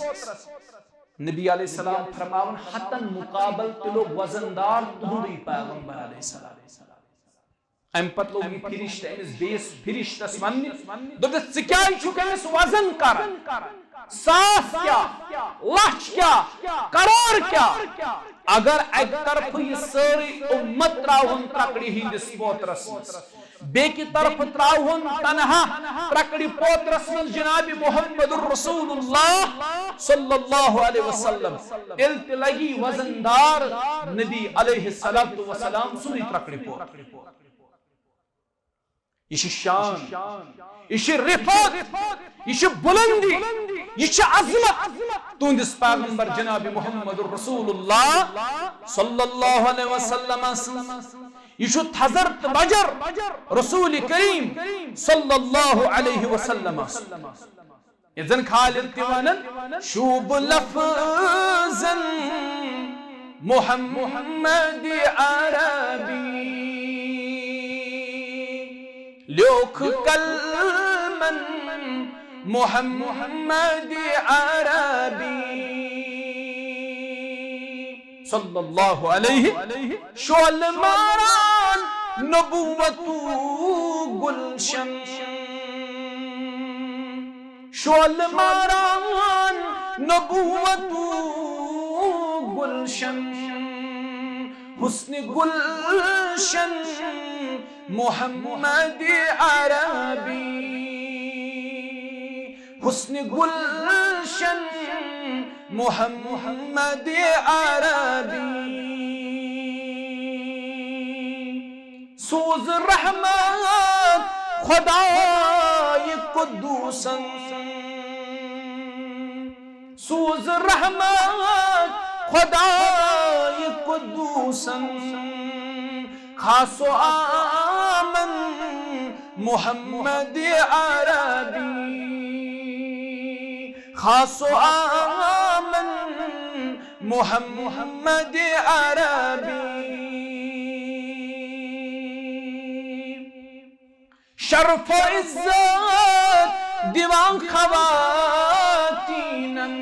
نبی علیہ السلام فرماوان، ہتن مُقابل تہِ لوٚگ وزن دار تُہُنٛدُے پیغمبر علیہ السلام۔ امہِ پتہٕ لوٚگ یہِ فرشتہٕ أمِس بیٚیِس فرشتس وننہِ، دوٚپُس، ژٕ کیازِ چھُکھ أمِس وزن کران؟ ساس کیٛاہ، لچھ کیٛاہ، کرور کیٛاہ؟ اگر اکہِ طرفہٕ یہِ سٲرٕے اُمت تراوہون ترکڑِ ہٕنٛدِس پوترس منٛز، بیٚکہِ طرفہٕ تراوہون تنہا ترکڑِ پوترس منٛز جناب محمد رسول اللہ صلی اللہ علیہ وسلم، تیٚلہِ تہِ لگی وزن دار نبی علیہ الصلوۃ والسلام سُنٛدُے ترکڑِ پوتر۔ یہِ چھِ شان، یہِ چھِ رفعت، یہِ چھِ بلندی، یہِ چھِ عظمت تُہنٛدِس پیغمبر جناب محمد رسول اللہ صلی اللہ علیہ وسلم سٕنٛز۔ یہِ چھُ تھزر تہٕ بجر رسول کریم صلی اللہ علیہ وسلم سٕنٛز۔ یتھ زن خالد تہِ ونان، شوٗب لفظن محمد عربی، لیوکھ کلمن محمد عربی۔ صلی اللہ علیہ۔ شعلہٕ ماران نبوتُک گلشن، شعلہٕ ماران نبوتُک گلشن، حسن گلشن محمد عربی، حسن گلشن محمد عربی۔ سوز رحمت خدای قدوسن، سوز رحمت خدای قدوسن، خاص و عامن محمد عربی، خاص و عامن محمد عربی۔ شرف و عزت دِوان خواتینن۔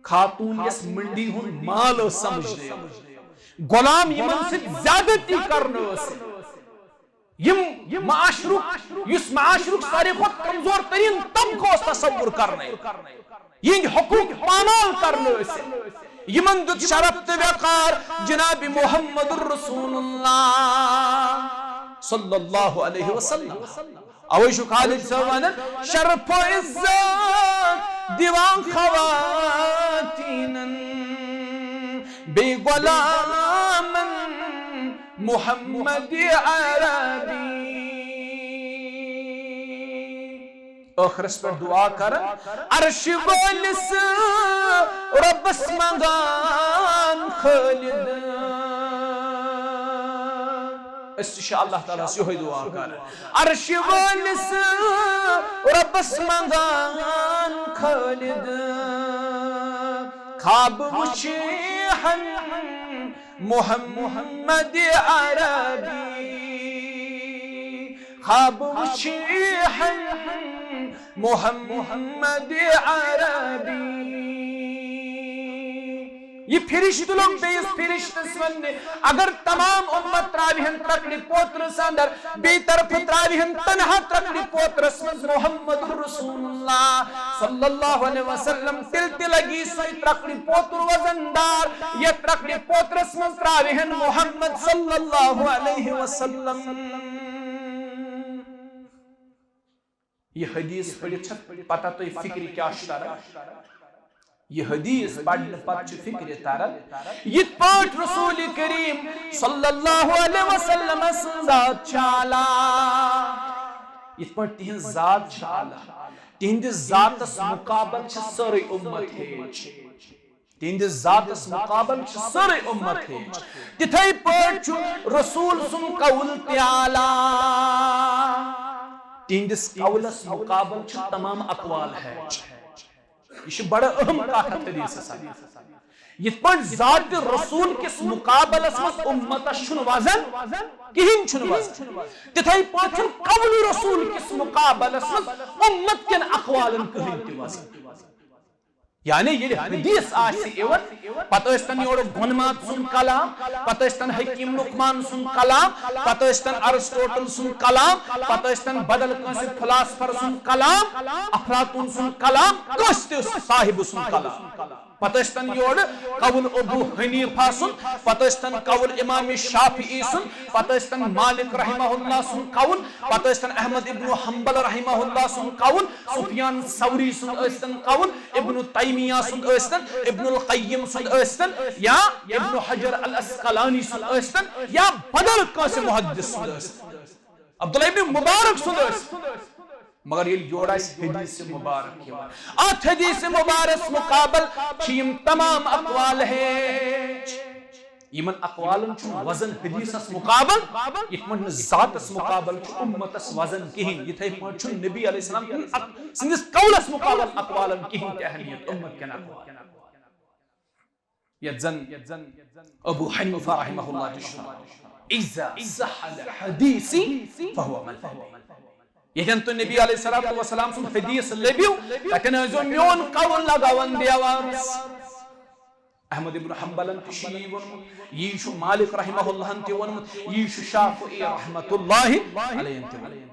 خاتون یس منڈی ہُنٛد مال ٲس سمجھنہٕ یِوان، غلام یِمن سۭتۍ زیادتی کرنہٕ ٲس یِوان۔ یِم معاشرُک، یُس معاشرُک ساروی کھۄتہٕ کمزور ترین طبقہٕ اوس تصور کرنہٕ یِوان، یِہنٛدۍ حقوق پامال کرنہٕ ٲسۍ۔ یِمن دیُت شرف تہٕ وقار جناب محمد رسول اللہ صلی اللہ علیہ وسلم۔ اوے چھُ خالد صٲب ونان، شرف و عزت دِوان خواتینن، بیٚیہِ غلامن محمد عربی۔ ٲخرس پٮ۪ٹھ دعا کران، عرش وٲلِس رۄبس منٛگان خٲلد۔ أسۍ تہِ چھِ اللہ تعالیٰ ہس یِہوٚے دعا کران، عرش وٲلِس رۄبس منٛگان خٲلد۔ خواب وٕچھِ ہن محمد عربی، خواب وٕچھِ ہن محمد عربی۔ یہ فرشتہٕ لوٚگ بیٚیِس فرشتس وننہِ، اگر تمام امت تراوِہن ترکڑِ پوترس اندر، بیٚیہِ طرفہٕ تراوِہن تنہا ترکڑِ پوترس منٛز محمد رسول اللہ صلی اللہ علیہ وسلم، تیٚلہِ تہِ لگی سُے ترکڑِ پوتر وزن دار، یتھ ترکڑِ پوترس منٛز تراوِہن محمد صلی اللہ علیہ وسلم۔ یہ حدیث پٔرِتھ چھا پتہ تۄہہِ فکرِ کیٛاہ چھُ تران؟ یہ حدیث پرنہٕ پتہٕ چھُ فکرِ تران، یِتھ پٲٹھۍ رسول کریم صلی اللہ علیہ وسلم سٕنٛز ذات چھِ اعلیٰ، یِتھ پٲٹھۍ تِہنٛز ذات چھِ اعلیٰ، تِہنٛدِس ذاتس مقابل چھِ سٲرٕے امت ہیٚچھ۔ تِہنٛدِس ذاتس مقابل چھِ سٲرٕے امت ہیٚچھ۔ تِتھے پٲٹھۍ چھُ رسول سُنٛد قول تہِ اعلیٰ۔ تِہنٛدِس قولس مقابل چھِ تمام اقوال ہیٚچھ۔ یہ چھِ بڑٕ اہم کتھ اتھ حدیثس اندر۔ یِتھ پٲٹھۍ ذات رسول کِس مقابلس منٛز امتس چھُنہٕ وزن، کہیٖنۍ چھُنہٕ وزن، تِتھے پٲٹھۍ چھُنہٕ قول رسول کِس مقابلس منٛز امت کٮ۪ن اقوالن کٕہٕنۍ تہِ وزن۔ یعنی ییٚلہِ حدیث آسہِ یِوان، پتہٕ ٲسۍ تن یورٕ گۄنمات سُنٛد کلام، پتہٕ ٲسۍ تن حکیم لقمان سُنٛد کلام، پتہٕ ٲسۍ تن ارسطوٹل سُنٛد کلام، پتہٕ ٲسۍ تن بدل کٲنٛسہِ فلاسفر سُنٛد کلام، افلاطون سُنٛد کلام، کٲنٛسہِ تہِ صاحب سُنٛد کلام۔ پتہٕ ٲسۍ تن یورٕ قول ابو حنیفہ سُنٛد، پتہٕ ٲسۍ تن قول امام شافعی سُنٛد، پتہٕ ٲسۍ تن مالک رحمہ اللہ سُنٛد قول، پتہٕ ٲسۍ تن احمد ابن حنبل رحمہ اللہ سُنٛد قول، سفیان ثوری سُنٛد ٲسۍ تن قول، ابن تیمیہ سُنٛد ٲسۍ تن، ابن القیم سُنٛد ٲسۍ تن، یا ابن حجر العسقلانی سُنٛد ٲسۍ تن، یا بدل کٲنٛسہِ محدث سُنٛد ٲسۍ تن، عبداللہ ابن مبارک سُنٛد ٲسۍ تن۔ مگر ییٚلہِ یورٕ آسہِ حدیث مبارک یِوان، اتھ حدیث مبارک مقابل چھِ یِم تمام اقوال ہیٚچھ۔ یِمن اقوالن چھُنہٕ وزن حدیثس مقابل، یِتھ پٲٹھۍ نہٕ ذاتس مقابل چھُ امتس وزن کِہیٖنۍ، یِتھے پٲٹھۍ چھُنہٕ نبی علیہ السلام سٕنٛدِس قولس مقابل اقوالن کِہیٖنۍ تہِ اہمیت امت کٮ۪ن اقوالن۔ یتھ زن ابو حنیفہ رحمہ اللہ تہِ چھُ فرماوان، اذا صح الحدیث فهو مذهبی۔ ییٚتٮ۪ن تُہۍ نبی علیہ الصلوۃ والسلام سُنٛد حدیث لٔبِو، تتٮ۪ن ٲسۍزیو میون قول لگاوان دیوارس۔ احمد ابن حنبلن تہِ چھُ یی ووٚنمُت، یی چھُ مالک رحمہ اللہن تہِ ووٚنمُت، یی چھُ شافعی رحمۃ اللہ علیہن تہِ ووٚنمُت۔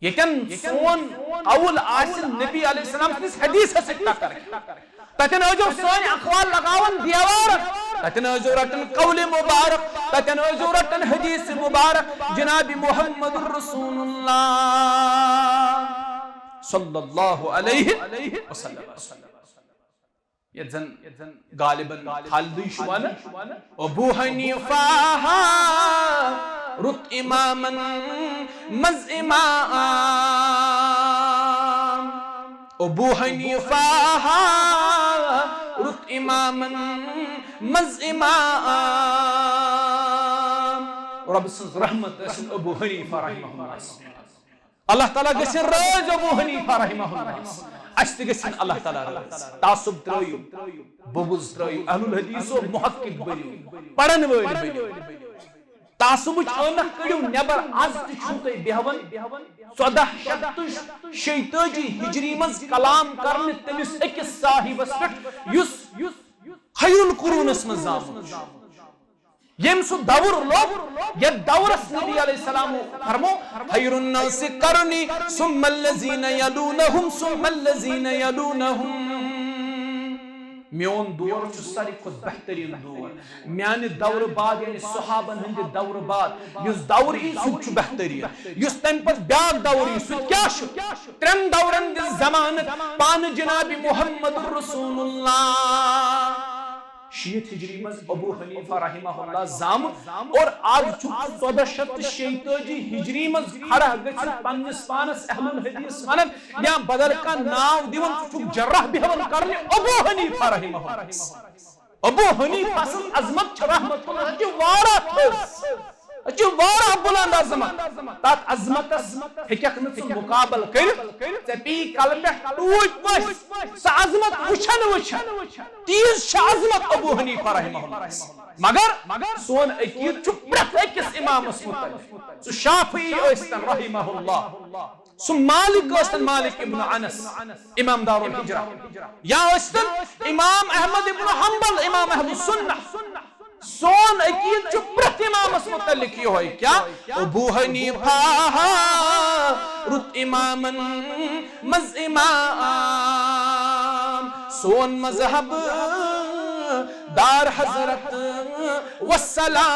ییٚتٮ۪ن سون قول آسہِ نبی علیہ السلام سٕنٛدِس حدیثس سۭتۍ ٹکر، تتٮ۪ن ٲسۍزیو سٲنۍ اقوال لگاوان دیوارن، تتٮ۪ن ٲسۍزیو رٹان قول مبارک، تتٮ۪ن ٲسۍزیو رٹان حدیث مبارک جناب محمد رسول اللہ صلی اللہ علیہ وسلم۔ یتھ زن غالباً خالدی چھُ ونان، ابو حنیفہ ہا رُت امامن منٛز امام۔ ابو حنیفہ ہا رُت امامن منٛز امام۔ رۄب سٕنٛز رحمت ٲسِن ابو حنیفہ رحمہ اللہ۔ اللہ تعالیٰ گژھِ راض ابو حنیفہ رحمہ اللہ۔ اسہِ تہِ گژھِ اللہ تعالیٰ راض۔ تعصب ترٲیِو، بغض ترٲیِو، اہل الحدیثو محقق بٔنِو، پرن وٲلۍ بٔنِو۔ تعصبٕچ عٲنکھ کٔڑِو نٮ۪بر۔ از تہِ چھِو تُہۍ بیہوان ژۄدہ شیٚتھ تہٕ شیٚتٲجی ہجری منٛز کلام کرنہِ تٔمِس أکِس صاحبس پٮ۪ٹھ، یُس خیر القرونس منٛز زامُت چھُ۔ ییٚمۍ سُہ دور لوٚب، یتھ دورس نبی علیہ السلام فرمو، خیر الناس قرنی ثم الذین یلونہم ثم الذین یلونہم۔ میون دور چھُ ساروی کھۄتہٕ بہتریٖن دور۔ میانہِ دورٕ بعد، یعنی صحابن ہٕنٛدِ دورٕ بعد یُس دور یی، سُہ تہِ چھُ بہتریٖن۔ یُس تمہِ پتہٕ بیاکھ دور یی، سُہ تہِ کیٛاہ چھُ؟ ترٛٮ۪ن دورن دِژ ضمانت پانہٕ جناب محمد رسول اللہ۔ شیٖتھ ہجری منٛز ابو حنیفہ رحمہ اللہ زامُت اور آز چھُ ژۄدہ شیٚتھ تہٕ شیٚتٲجی ہجری منٛز کھڑا گٔژھِتھ پننِس پانس اہل الحدیث ونان یا بدل کانٛہہ ناو دِوان، ژٕ چھُکھ جرح بیہوان کرنہِ ابو حنیفہ رحمہ اللہ۔ ابو حنیفہ سٕنٛز عظمت چھِ رحمت اللہ، یہِ چھِ واریاہ تھٔز۔ یہِ چھِ واریاہ بُلند عظمت۔ تتھ عظمتس ہیٚککھ نہٕ ژٕ مُقابلہٕ کٔرِتھ۔ ژےٚ پیٚیہِ کلہٕ پٮ۪ٹھ ٹوٗپۍ پٔسۍ۔ سۄ عظمت وٕچھن وٕچھن۔ تیٖژ چھِ عظمت ابو حنیفہ رحمہ اللہ۔ مگر سون عقیٖدٕ چھُ پرٛٮ۪تھ أکِس امامس مُتعلق۔ سُہ شافعی ٲسۍتن رحمہ اللہ، سُہ مالک ٲسۍتن مالک ابن انس، امام دار الحجرہ، یا ٲسۍتن امام احمد ابن حنبل، امام اہل السنہ۔ سون عقیدٕ چھُ پرٛٮ۪تھ امامس متعلق یِہوٚے۔ کیٛاہ؟ ابو حنیفہ رُت امامن منٛز امام، سون مذہب دار حضرت وسلام،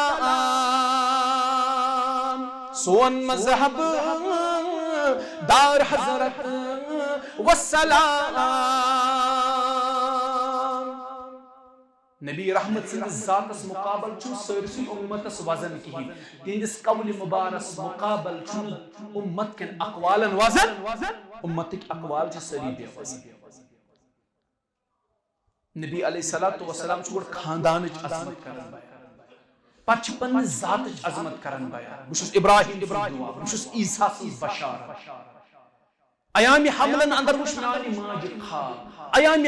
سون مذہب دار حضرت وسلام۔ نبی رحمت سٕنٛدِس ذاتس مقابل چھُنہٕ سٲرسٕے اُمتس وزن کِہیٖنۍ۔ تِہنٛدِس قولِ مبارس مقابل چھُنہٕ اُمت کٮ۪ن اقوالن وزن۔ اُمتٕکۍ اقوال چھِ سٲری بے وزن۔ نبی علیہ الصلوۃ والسلام چھُ گۄڈٕ خاندانٕچ عظمت کران بیان، پتہٕ چھِ پننہِ ذاتٕچ عظمت کران بیان۔ بہٕ چھُس ابراہیم سُنٛد دُعا، بہٕ چھُس عیسیٰ سٕنٛز بشارت۔ ایامِ حملن اندر وُچھ میانہِ ماجہِ خواب۔ ایامِ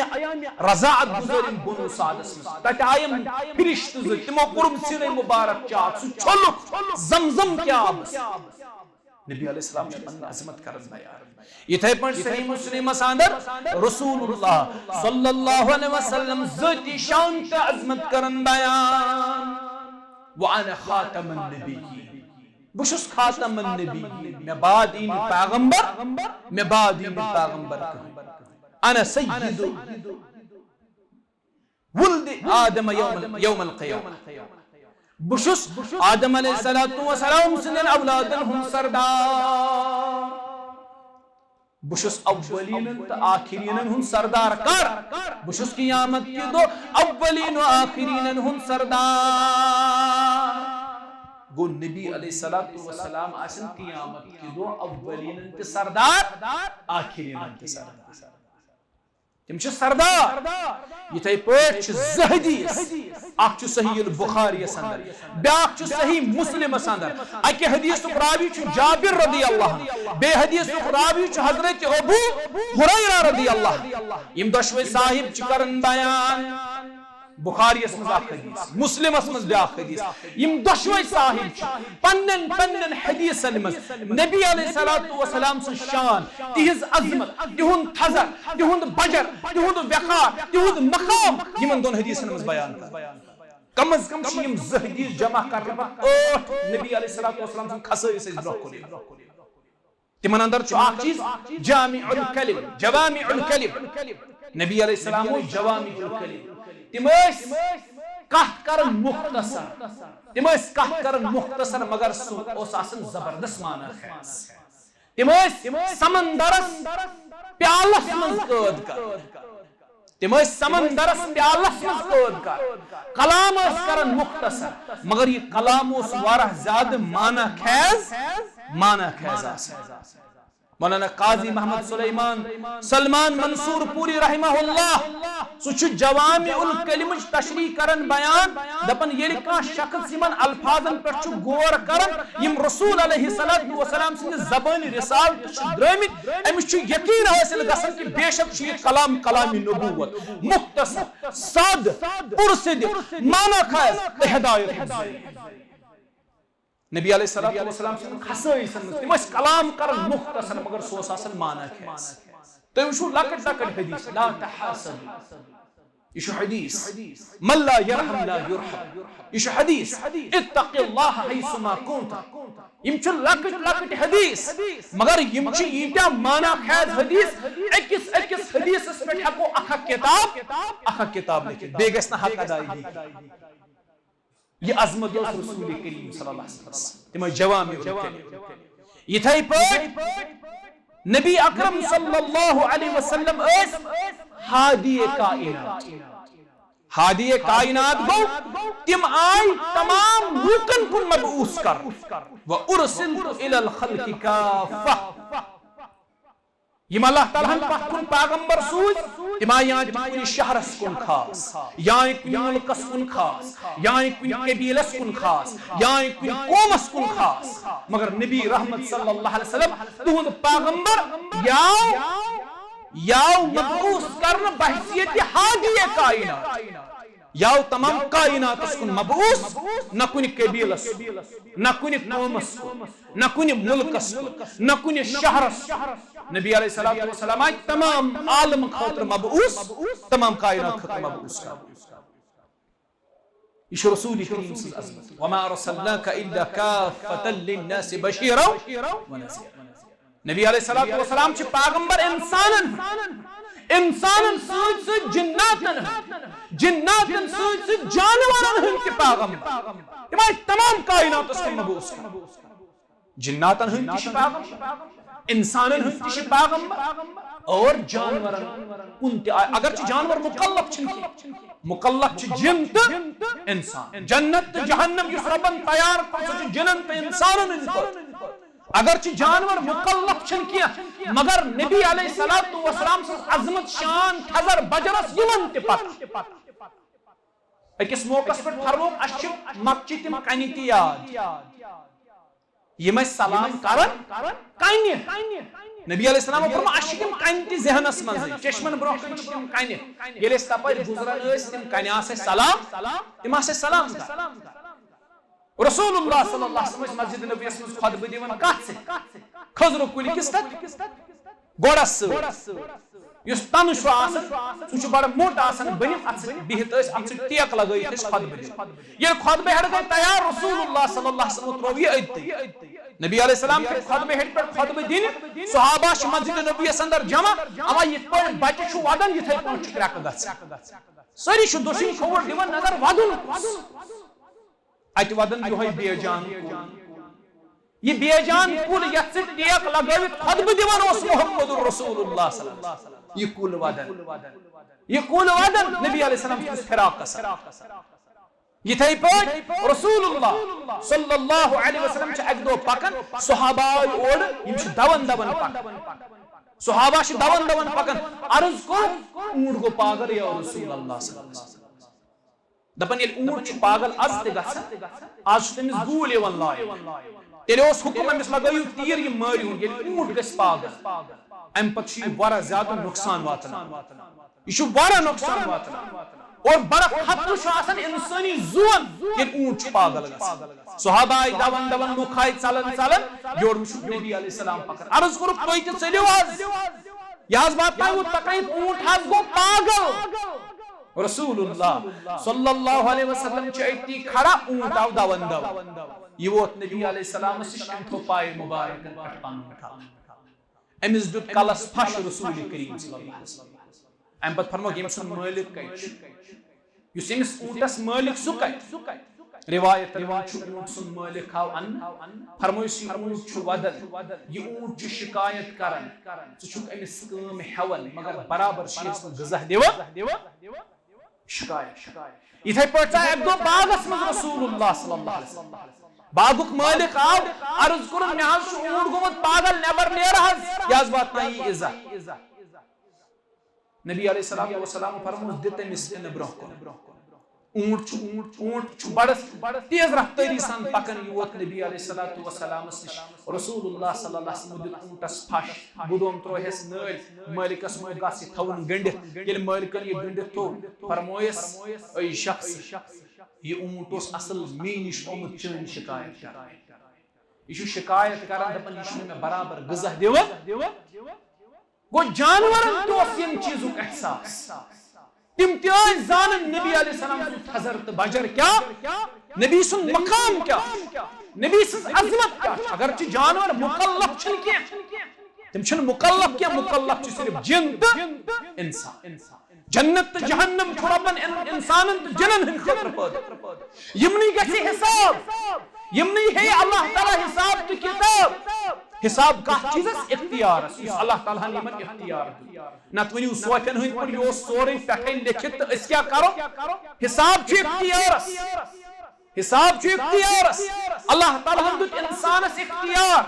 رضاعت گُزٲرِم بنو سعدس منٛز۔ تتہِ آیم فرشتہٕ زٕ، تِمو کوٚرُم سینے مبارک چاک، سُہ چھوٚلُکھ زمزم کہِ آبس۔ نبی علیہ السلام چھُ پنٕنۍ عظمت کران بیان۔ یِتھے پٲٹھۍ صحیح مسلمس اندر رسول اللہ صلی اللہ علیہ وسلم ذٲتی شان تہٕ عظمت کران بیان۔ وانا خاتم النبیین، بہٕ چھُس خاتم النبیین، مےٚ بعد یی نہٕ پیغمبر، مےٚ بعد یی نہٕ پیغمبر کٕہٕنۍ۔ انا سید ولد آدم یوم، یوم القیامہ۔ بہٕ چھُس آدم علیہ الصلوۃ والسلام سٕنٛدٮ۪ن اولادن ہُنٛد سردار۔ بہٕ چھُس اولینن تہٕ آخرینن ہُنٛد سردار۔ کر؟ بہٕ چھُس قیامت کہِ دۄہ اولین و آخرینن ہُنٛد سردار۔ گوٚو نبی علیہ الصلوۃ والسلام آسن قیامت کہِ دۄہ اولینن تہِ سردار، آخرینن تہِ سردار۔ تِم چھِ سردار۔ یِتھے پٲٹھۍ چھِ زٕ حدیث، اکھ چھُ صحیح البخاری یس اندر، بیاکھ چھُ صحیح مسلمس اندر۔ اکہِ حدیثُک راوی چھُ جابر رضی اللہ عنہ، بیٚیہِ حدیثُک راوی چھُ حضرت ابو ہریرہ رضی اللہ عنہ۔ یِم دۄشوے صاحب چھِ کران بیان۔ بخاریس منٛز اکھ حدیث، مسلمس منٛز بیاکھ حدیث۔ یِم دۄشوے صاحب چھِ پننٮ۪ن پننٮ۪ن حدیثن منٛز نبی علیہ الصلوۃ والسلام سٕنٛز شان، تِہنٛز عظمت، تِہُنٛد تھزر، تِہُنٛد بجر، تِہُنٛد وقار، تِہُنٛد مقام یِمن دۄن حدیثن منٛز بیان کران۔ کم از کم چھِ یِم زٕ حدیث جمع کرنہٕ پتہٕ ٲٹھ نبی علیہ الصلوۃ والسلام سٕنٛدۍ خصٲیص أسۍ برونٛہہ کُن یِوان۔ تِمن اندر چھُ اکھ چیٖز، جامع الکلم، جوامع الکلم۔ نبی علیہ السلام اوس جوامع الکلم۔ تِم ٲسۍ کتھ کران مختصر، تِم ٲسۍ کتھ کران مختصر، مگر سُہ اوس آسان زبردست معنی خیز۔ تِم ٲسۍ سمندرس پیالس منٛز قٲد کران۔ تِم ٲسۍ سمندرس پیالس منٛز قٲد کران۔ کلام ٲسۍ کران مختصر، مگر یہِ کلام اوس واریاہ زیادٕ معنی خیز، معنی خیز آسان۔ مولانا قاضی محمد سلیمان سلمان منصور پوری رحمہ اللہ، سُہ چھُ جوامع الکلمٕچ تشریح کران بیان، دپان ییٚلہِ کانٛہہ شخص یِمن الفاظن پٮ۪ٹھ چھُ غور کران، یِم رسول علیہ الصلوۃ والسلام سٕنٛدِ زبٲنۍ رسالت چھِ درٲمٕتۍ، أمِس چھُ یقین حٲصِل گژھان کہِ بے شک چھُ یہِ کلام کلامِ نبوت، مختصر، سادٕ، پُرصدق، معنی خیز تہٕ ہدایت ہُنٛد ذٔریعہٕ۔ نبی علیہ الصلوۃ والسلام سٕنٛدٮ۪ن خصٲیصن منٛز، تِم ٲسۍ کلام کران مختصر، مگر سُہ اوس آسان معنی خیز۔ تُہۍ وٕچھِو لۄکٕٹۍ لۄکٕٹۍ حدیث، لا تحاسدوا، یہِ چھُ حدیث، من لا يرحم لا يرحم، یہِ چھُ حدیث، اتق اللہ حیثما کنت۔ یِم چھِ لۄکٕٹۍ لۄکٕٹۍ حدیث، مگر یِم چھِ ییٖتیٛاہ معنی خیز حدیث، أکِس أکِس حدیثس پٮ۪ٹھ ہٮ۪کو اکھ اکھ کتاب، اکھ اکھ کتاب لیکھِتھ، بیٚیہِ گژھِ نہٕ حق ادا یی۔ یہِ عظمت اوس رسول کریم صلی اللہ علیہ وسلم۔ تِم ٲسۍ جوامع الکلم۔ یِتھے پٲٹھۍ نبی اکرم صلی اللہ علیہ وسلم ٲسۍ ہادی کائنات۔ ہادی کائنات گوٚو، تِم آے تمام لوٗکن کُن مبعوث کرنہٕ۔ وَأُرْسِلْتُ إِلَى الْخَلْقِ كَافَّةً۔ یِم اللہ تعالیٰ ہن پتھ کُن پیغمبر سوٗزۍ، تِم آیہِ یا تہِ کُنہِ شہرس کُن خاص، یا کُنہِ مُلکس کُن خاص، یا کُنہِ قبیلس کُن خاص، یا کُنہِ قومس کُن خاص۔ مگر نبی رحمت صلی اللہ علیہ وسلم، تُہُنٛد پیغمبر یاو، یاو مبعوث کرنہٕ بحیثیت ہادی کائنات۔ یہِ آو تمام کائناتس کُن مبعوث، نہ کُنہِ قبیلس کُن، نہ کُنہِ قومس کُن، نہ کُنہِ ملکس کُن، نہ کُنہِ شہرس کُن۔ نبی علیہ الصلوۃ والسلام آیہِ تمام عالم خٲطرٕ مبعوث، تمام کائنات خٲطرٕ مبعوث کرنہٕ۔ یہ چھُ رسول کریم سٕنٛز عظمت۔ وما ارسلناک الا کافۃ للناس بشیرا ونذیرا۔ نبی علیہ الصلوۃ والسلام چھِ پیغمبر انسانن ہٕنٛدۍ، انسانن سۭتۍ سۭتۍ جناتن ہٕنٛدۍ، جناتن سۭتۍ سۭتۍ جانورن ہٕنٛدۍ تہِ پیغمبر۔ تِم آیہِ تمام کائناتس کُن مبعوث کرنہٕ۔ جناتن ہٕنٛدۍ تہِ چھِ پیغمبر، انسانن ہٕنٛدۍ تہِ چھِ پیغمبر، اور جانورن کُن تہِ آیہِ۔ اگرچہِ جانور مکلف چھِنہٕ کینٛہہ، مکلف چھِ جن تہٕ انسان۔ جنت تہٕ جہنم یُس رۄبن تیار کوٚر، سُہ چھُ جنن تہٕ انسانن ہٕنٛدِ خٲطرٕ۔ اگرچہِ جانور مکلف چھِنہٕ کینٛہہ، مگر نبی علیہ الصلوۃ والسلام سٕنٛز عظمت، شان، تھزر بجرس یِمن تہِ پتہ۔ أکِس موقعس پٮ۪ٹھ فرمووُکھ، اسہِ چھِ مکچہِ تِم کنہِ تہِ یاد، یِم أسۍ سلام کران کنہِ۔ نبی علیہ السلام فرموو، اسہِ چھِ تِم کنہِ تہِ ذہنس منٛزٕے، چشمن برونٛہہ کنہِ چھِ تِم کنہِ۔ ییٚلہِ أسۍ تپٲرۍ گُزران ٲسۍ، تِم کنہِ آسہٕ اسہِ سلام، تِم آسہٕ اسہِ سلام کران۔ رسول اللہ صلی اللہ علیہ وسلم ٲسۍ مسجد نبویس منٛز خطبہٕ دِوان کتھ سۭتۍ؟ کھٔزرٕ کُلۍ کِس تتھ گۄڈس سۭتۍ۔ یُس تنہٕ چھُ آسان، سُہ چھُ بڑٕ موٚٹ آسان، بٔنِتھ اتھ سۭتۍ بِہِتھ ٲسۍ، اتھ سۭتۍ ٹیک لگٲیِتھ ٲسۍ خطبہٕ دِوان۔ ییٚلہِ خطبہٕ ہیٚڑ گٔے تیار، رسول اللہ صلی اللہ علیہ وسلم ترٛوو یہِ أتۍ۔ نبی علیہ السلام کھٔتۍ خطبہٕ ہیٚڑِ پٮ۪ٹھ خطبہٕ دِنہِ، صحابہ چھِ مسجد نبویس اندر جمع، اما یِتھ پٲٹھۍ بچہِ چھُ ودان، یِتھے پٲٹھۍ چھُ کرٛٮ۪کہٕ گژھان۔ سٲری چھِ دٔچھِنۍ کھووُر دِوان نظر، ودُن کُس؟ اتہِ ودان یِہوٚے بے جان کُل۔ یہِ بے جان کُل یتھ سۭتۍ ٹیک لگٲوِتھ خطبہٕ دِوان اوس محمد رسول اللہ صلی اللہ علیہ وسلم۔ یہِ کُل ودان، یہِ کُل ودان، نبی علیہ السلام کِس فراقس۔ یِتھے پٲٹھۍ رسول اللہ صلی اللہ علیہ وسلم چھِ اکہِ دۄہ پکان، صحابہ آے اورٕ، یِم چھِ دوان دوان پکان۔ صحابہ چھِ دوان دوان پکان، عرض کوٚر، اوٗنٹ گوٚو پاگل یا رسول اللہ صلی اللہ علیہ وسلم۔ دپان، ییٚلہِ اوٗنٹ چھُ پاگل از تہِ گژھان، از چھُ تٔمِس گوٗلۍ یِوان لایِنہٕ۔ تیٚلہِ اوس حُکُم أمِس، لگٲیِو تیٖر، یہِ مٲرِو۔ ییٚلہِ اوٗنٹ گژھِ پاگل، اَمہِ پتہٕ چھُ یہِ واریاہ زیادٕ نۄقصان واتناوان۔ یہِ چھُ واریاہ نۄقصان واتناوان۔ اور بڑٕ خطرٕ چھُ آسان اِنسٲنی زُوَن، ییٚلہِ اوٗنٹ چھُ پاگل گژھان۔ صحابہ آیہِ دوان دوان، لُکھ آیہِ ژلان ژلان، یورٕ وٕچھُکھ نبی علیہ السلام پکان۔ عرض کوٚرُکھ، تُہۍ تہِ ژٔلِو از۔ یہِ حظ واتناوُکھ تکلیف، اوٗنٹ حظ گوٚو پاگل۔ رسول اللہ صلی اللہ علیہ وسلم چھُ أتی کھڑا، اوٗنٹ آو دوان دوان۔ یہِ ووت نبی علیہ السلامس نِش، أمۍ تھوٚو پایہِ مُبارکن پٮ۪ٹھ پنُن کلہٕ۔ أمِس دیُت کلس پھش رسول کریم صلی اللہ علیہ وسلم۔ اَمہِ پتہٕ فرمووُکھ، ییٚمۍ سُنٛد مٲلِک کتہِ چھُ؟ یُس أمِس اوٗنٹس مٲلِک، سُہ کتہِ؟ روایتن منٛز چھُ اوٗنٹ سُنٛد مٲلِک آو اننہٕ، فرمووُس، یہِ اوٗنٹ چھُ ودان، یہِ اوٗنٹ چھُ شکایت کران، ژٕ چھُکھ أمِس کٲم ہٮ۪وان، مگر برابر چھُ أمِس نہٕ غذا دِوان۔ شکایت۔ یِتھے پٲٹھۍ ژاے اکہِ دۄہ باغس منٛز رسول اللہ صلی اللہ علیہ وسلم۔ باغُک مٲلِک آو، عرض کوٚرُن، مےٚ حظ چھُ اوٗنٹ گوٚمُت پاگل، نٮ۪بر نیر حظ، یہِ حظ واتنایہِ عزت۔ نبی علیہ الصلوۃ والسلام فرمووُس، دِ تٔمِس اِنہٕ برونٛہہ کُن۔ اوٗنٹ چھُ، اوٗنٹ، اوٗنٹ چھُ بڑٕ تیز رفتٲری سان پکان، یہِ ووت نبی علیہ الصلوۃ والسلامس نِش۔ رسول اللہ صلی اللہ علیہ وسلم دیُت اوٗنٹس پھش، گُدوم تروہس نٲلۍ، مٲلِکس ووٚن، گژھ یہِ تھاوُن گٔنڈِتھ۔ ییٚلہِ مٲلِکن یہِ گٔنڈِتھ تھوٚو، فرمویس، اے شخص، یہِ اوٗنٹ اوس اصل مے نِش آمُت چٲنۍ شکایت کرنہِ۔ یہِ چھُ شکایت کران، دپان، یہِ چھُنہٕ مےٚ برابر غذا دِوان۔ گوٚو، جانورن تہِ اوس ییٚمہِ چیٖزُک احساس۔ تِم تہِ ٲسۍ زانان نبی علیہ السلام سُنٛد تھزر تہٕ بجر کیٛاہ، نبی سُنٛد مقام کیٛاہ، نبی سٕنٛز عظمت کیٛاہ چھِ۔ اگرچہِ جانور مکلف چھِنہٕ کینٛہہ، تِم چھِنہٕ مکلف کینٛہہ، مکلف چھِ صرف جن تہٕ انسان۔ جنت تہٕ جہنم چھُ رۄبن ان-، انسانن تہٕ جنن ہٕنٛدِ خٲطرٕ پٲدٕ۔ یِمنٕے گژھِ حساب، یِمنٕے ہیٚیہِ اللہ تعالیٰ حساب تہٕ کتاب۔ حساب کتھ چیٖزس؟ اختیارس، یُس اللہ تعالیٰ ہن یِمن اختیار دیُت۔ نتہٕ ؤنِو سوفین ہٕنٛدۍ پٲٹھۍ، یہِ اوس سورُے پٮ۪ٹھے لیکھِتھ تہٕ أسۍ کیٛاہ کرو؟ حساب چھُ اختیارس، حساب چھُ اختیارس۔ اللہ تعالیٰ ہن دیُت انسانس اختیار،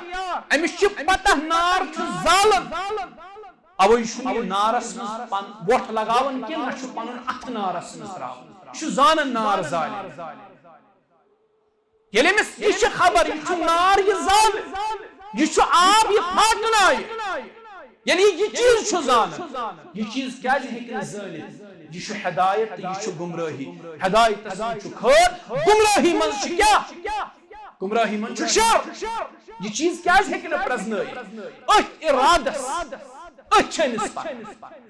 أمِس چھِ پتہ نار چھُ زالان۔ اوے چھُنہٕ یہِ نارس منٛز پن-، وۄٹھ لگاوان کینٛہہ، نہ چھُ پنُن اتھٕ نارس منٛز تراوان۔ یہِ چھُ زانان نار زالہِ۔ ییٚلہِ أمِس یہِ چھِ خبر، یہِ چھُ نار، یہِ زالہِ، یہِ چھُ آب، یہِ پھاٹنایہِ، یعنی یہِ چیٖز چھُ زانان۔ یہِ چیٖز کیازِ ہیٚکہِ نہٕ زٲنِتھ؟ یہِ چھُ ہدایت تہٕ یہِ چھُ گمرٲہی۔ ہدایتس منٛز چھُ خٲر، گمرٲہی منٛز چھُ کیٛاہ؟ گمرٲہی منٛز چھُ شر۔ یہِ چیٖز کیازِ ہیٚکہِ نہٕ پرزنٲیِتھ؟ أتھۍ ارادس، أتھۍ چھِ أمِس پتہ،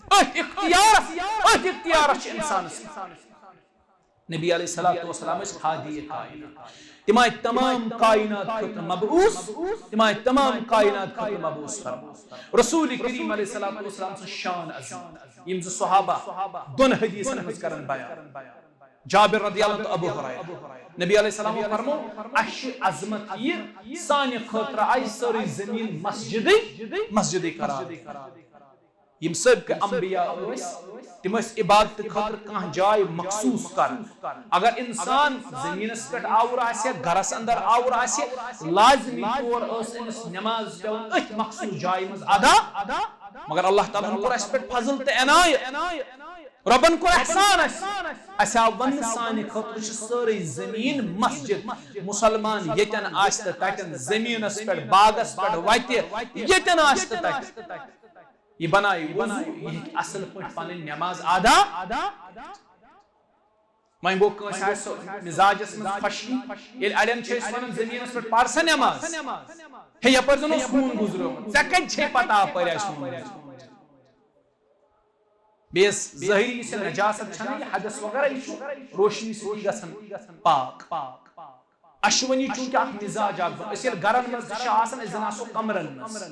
أتھۍ اختیارس، أتھۍ اختیارس چھِ انسانس پتہ۔ نبی علیہ الصلوۃ والسلام ٲسۍ ہادی کائنات۔ تِم آیہِ تمام کائنات خٲطرٕ مبعوث، تِم آیہِ تمام کائنات خٲطرٕ مبعوث فرماونہٕ۔ رسول کریم علیہ الصلوۃ والسلام سٕنٛز شان عظیم، یِم زٕ صحابہ دۄن حدیثن منٛز کرن بیان، جابر رضی اللہ عنہ تہٕ ابو ہریرہ۔ نبی علیہ السلام فرمو، اسہِ چھِ عظمت یہِ، سانہِ خٲطرٕ آیہِ سٲرٕے زمین مسجدٕے، مسجدٕے قرار۔ یِم سٲبقہٕ انبیاء ٲسۍ، تِم ٲسۍ عبادتہٕ خٲطرٕ کانٛہہ جاے مخصوٗص کران۔ اگر انسان زٔمیٖنَس پٮ۪ٹھ آوُر آسہِ، گرس اندر آوُر آسہِ، لازمی طور ٲس أمِس نماز پٮ۪وان أتھۍ مخصوٗص جایہِ منٛز ادا۔ مگر اللہ تعالیٰ ہن کوٚر اَسہِ پٮ۪ٹھ فضل تہٕ عنایت، رۄبن کوٚر احسان اَسہِ۔ اَسہِ آو وننہٕ، سانہِ خٲطرٕ چھِ سٲرٕے زٔمیٖن مسجد۔ مسلمان ییٚتٮ۪ن آسہِ تہٕ تَتٮ۪ن، زٔمیٖنَس پٮ۪ٹھ، باغس پٮ۪ٹھ، وتہِ، ییٚتٮ۪ن آسہِ تہٕ تَتہِ۔ یہِ بنایہِ وضو، یہِ ہیٚکہِ اصل پٲٹھۍ پنٕنۍ نماز ادا۔ وۄنۍ گوٚو، کٲنٛسہِ آسہِ سۄ مزاجس منٛز خۄشکی، ییٚلہِ اڑٮ۪ن چھِ أسۍ ونان، زٔمیٖنس پٮ۪ٹھ پر سا نماز، ہے، یپٲرۍ زن اوس ہوٗن گُزریومُت، ژےٚ کتہِ چھے پتہ اپٲرۍ آسہِ ہوٗن گُزریومُت؟ بیٚیہِ یۄس ظٲہری یُس یہِ نجاست چھنہٕ، یہِ حدث وغیرہ، یہِ چھُ روشنی سۭتی گژھان پاک۔ اَسہِ چھُ وۄنۍ یہِ چوٗنٛکہِ اکھ مِزاج اکھ، أسۍ ییٚلہِ گرن منٛز تہِ چھِ آسان، أسۍ زَن آسو کمرن منٛز۔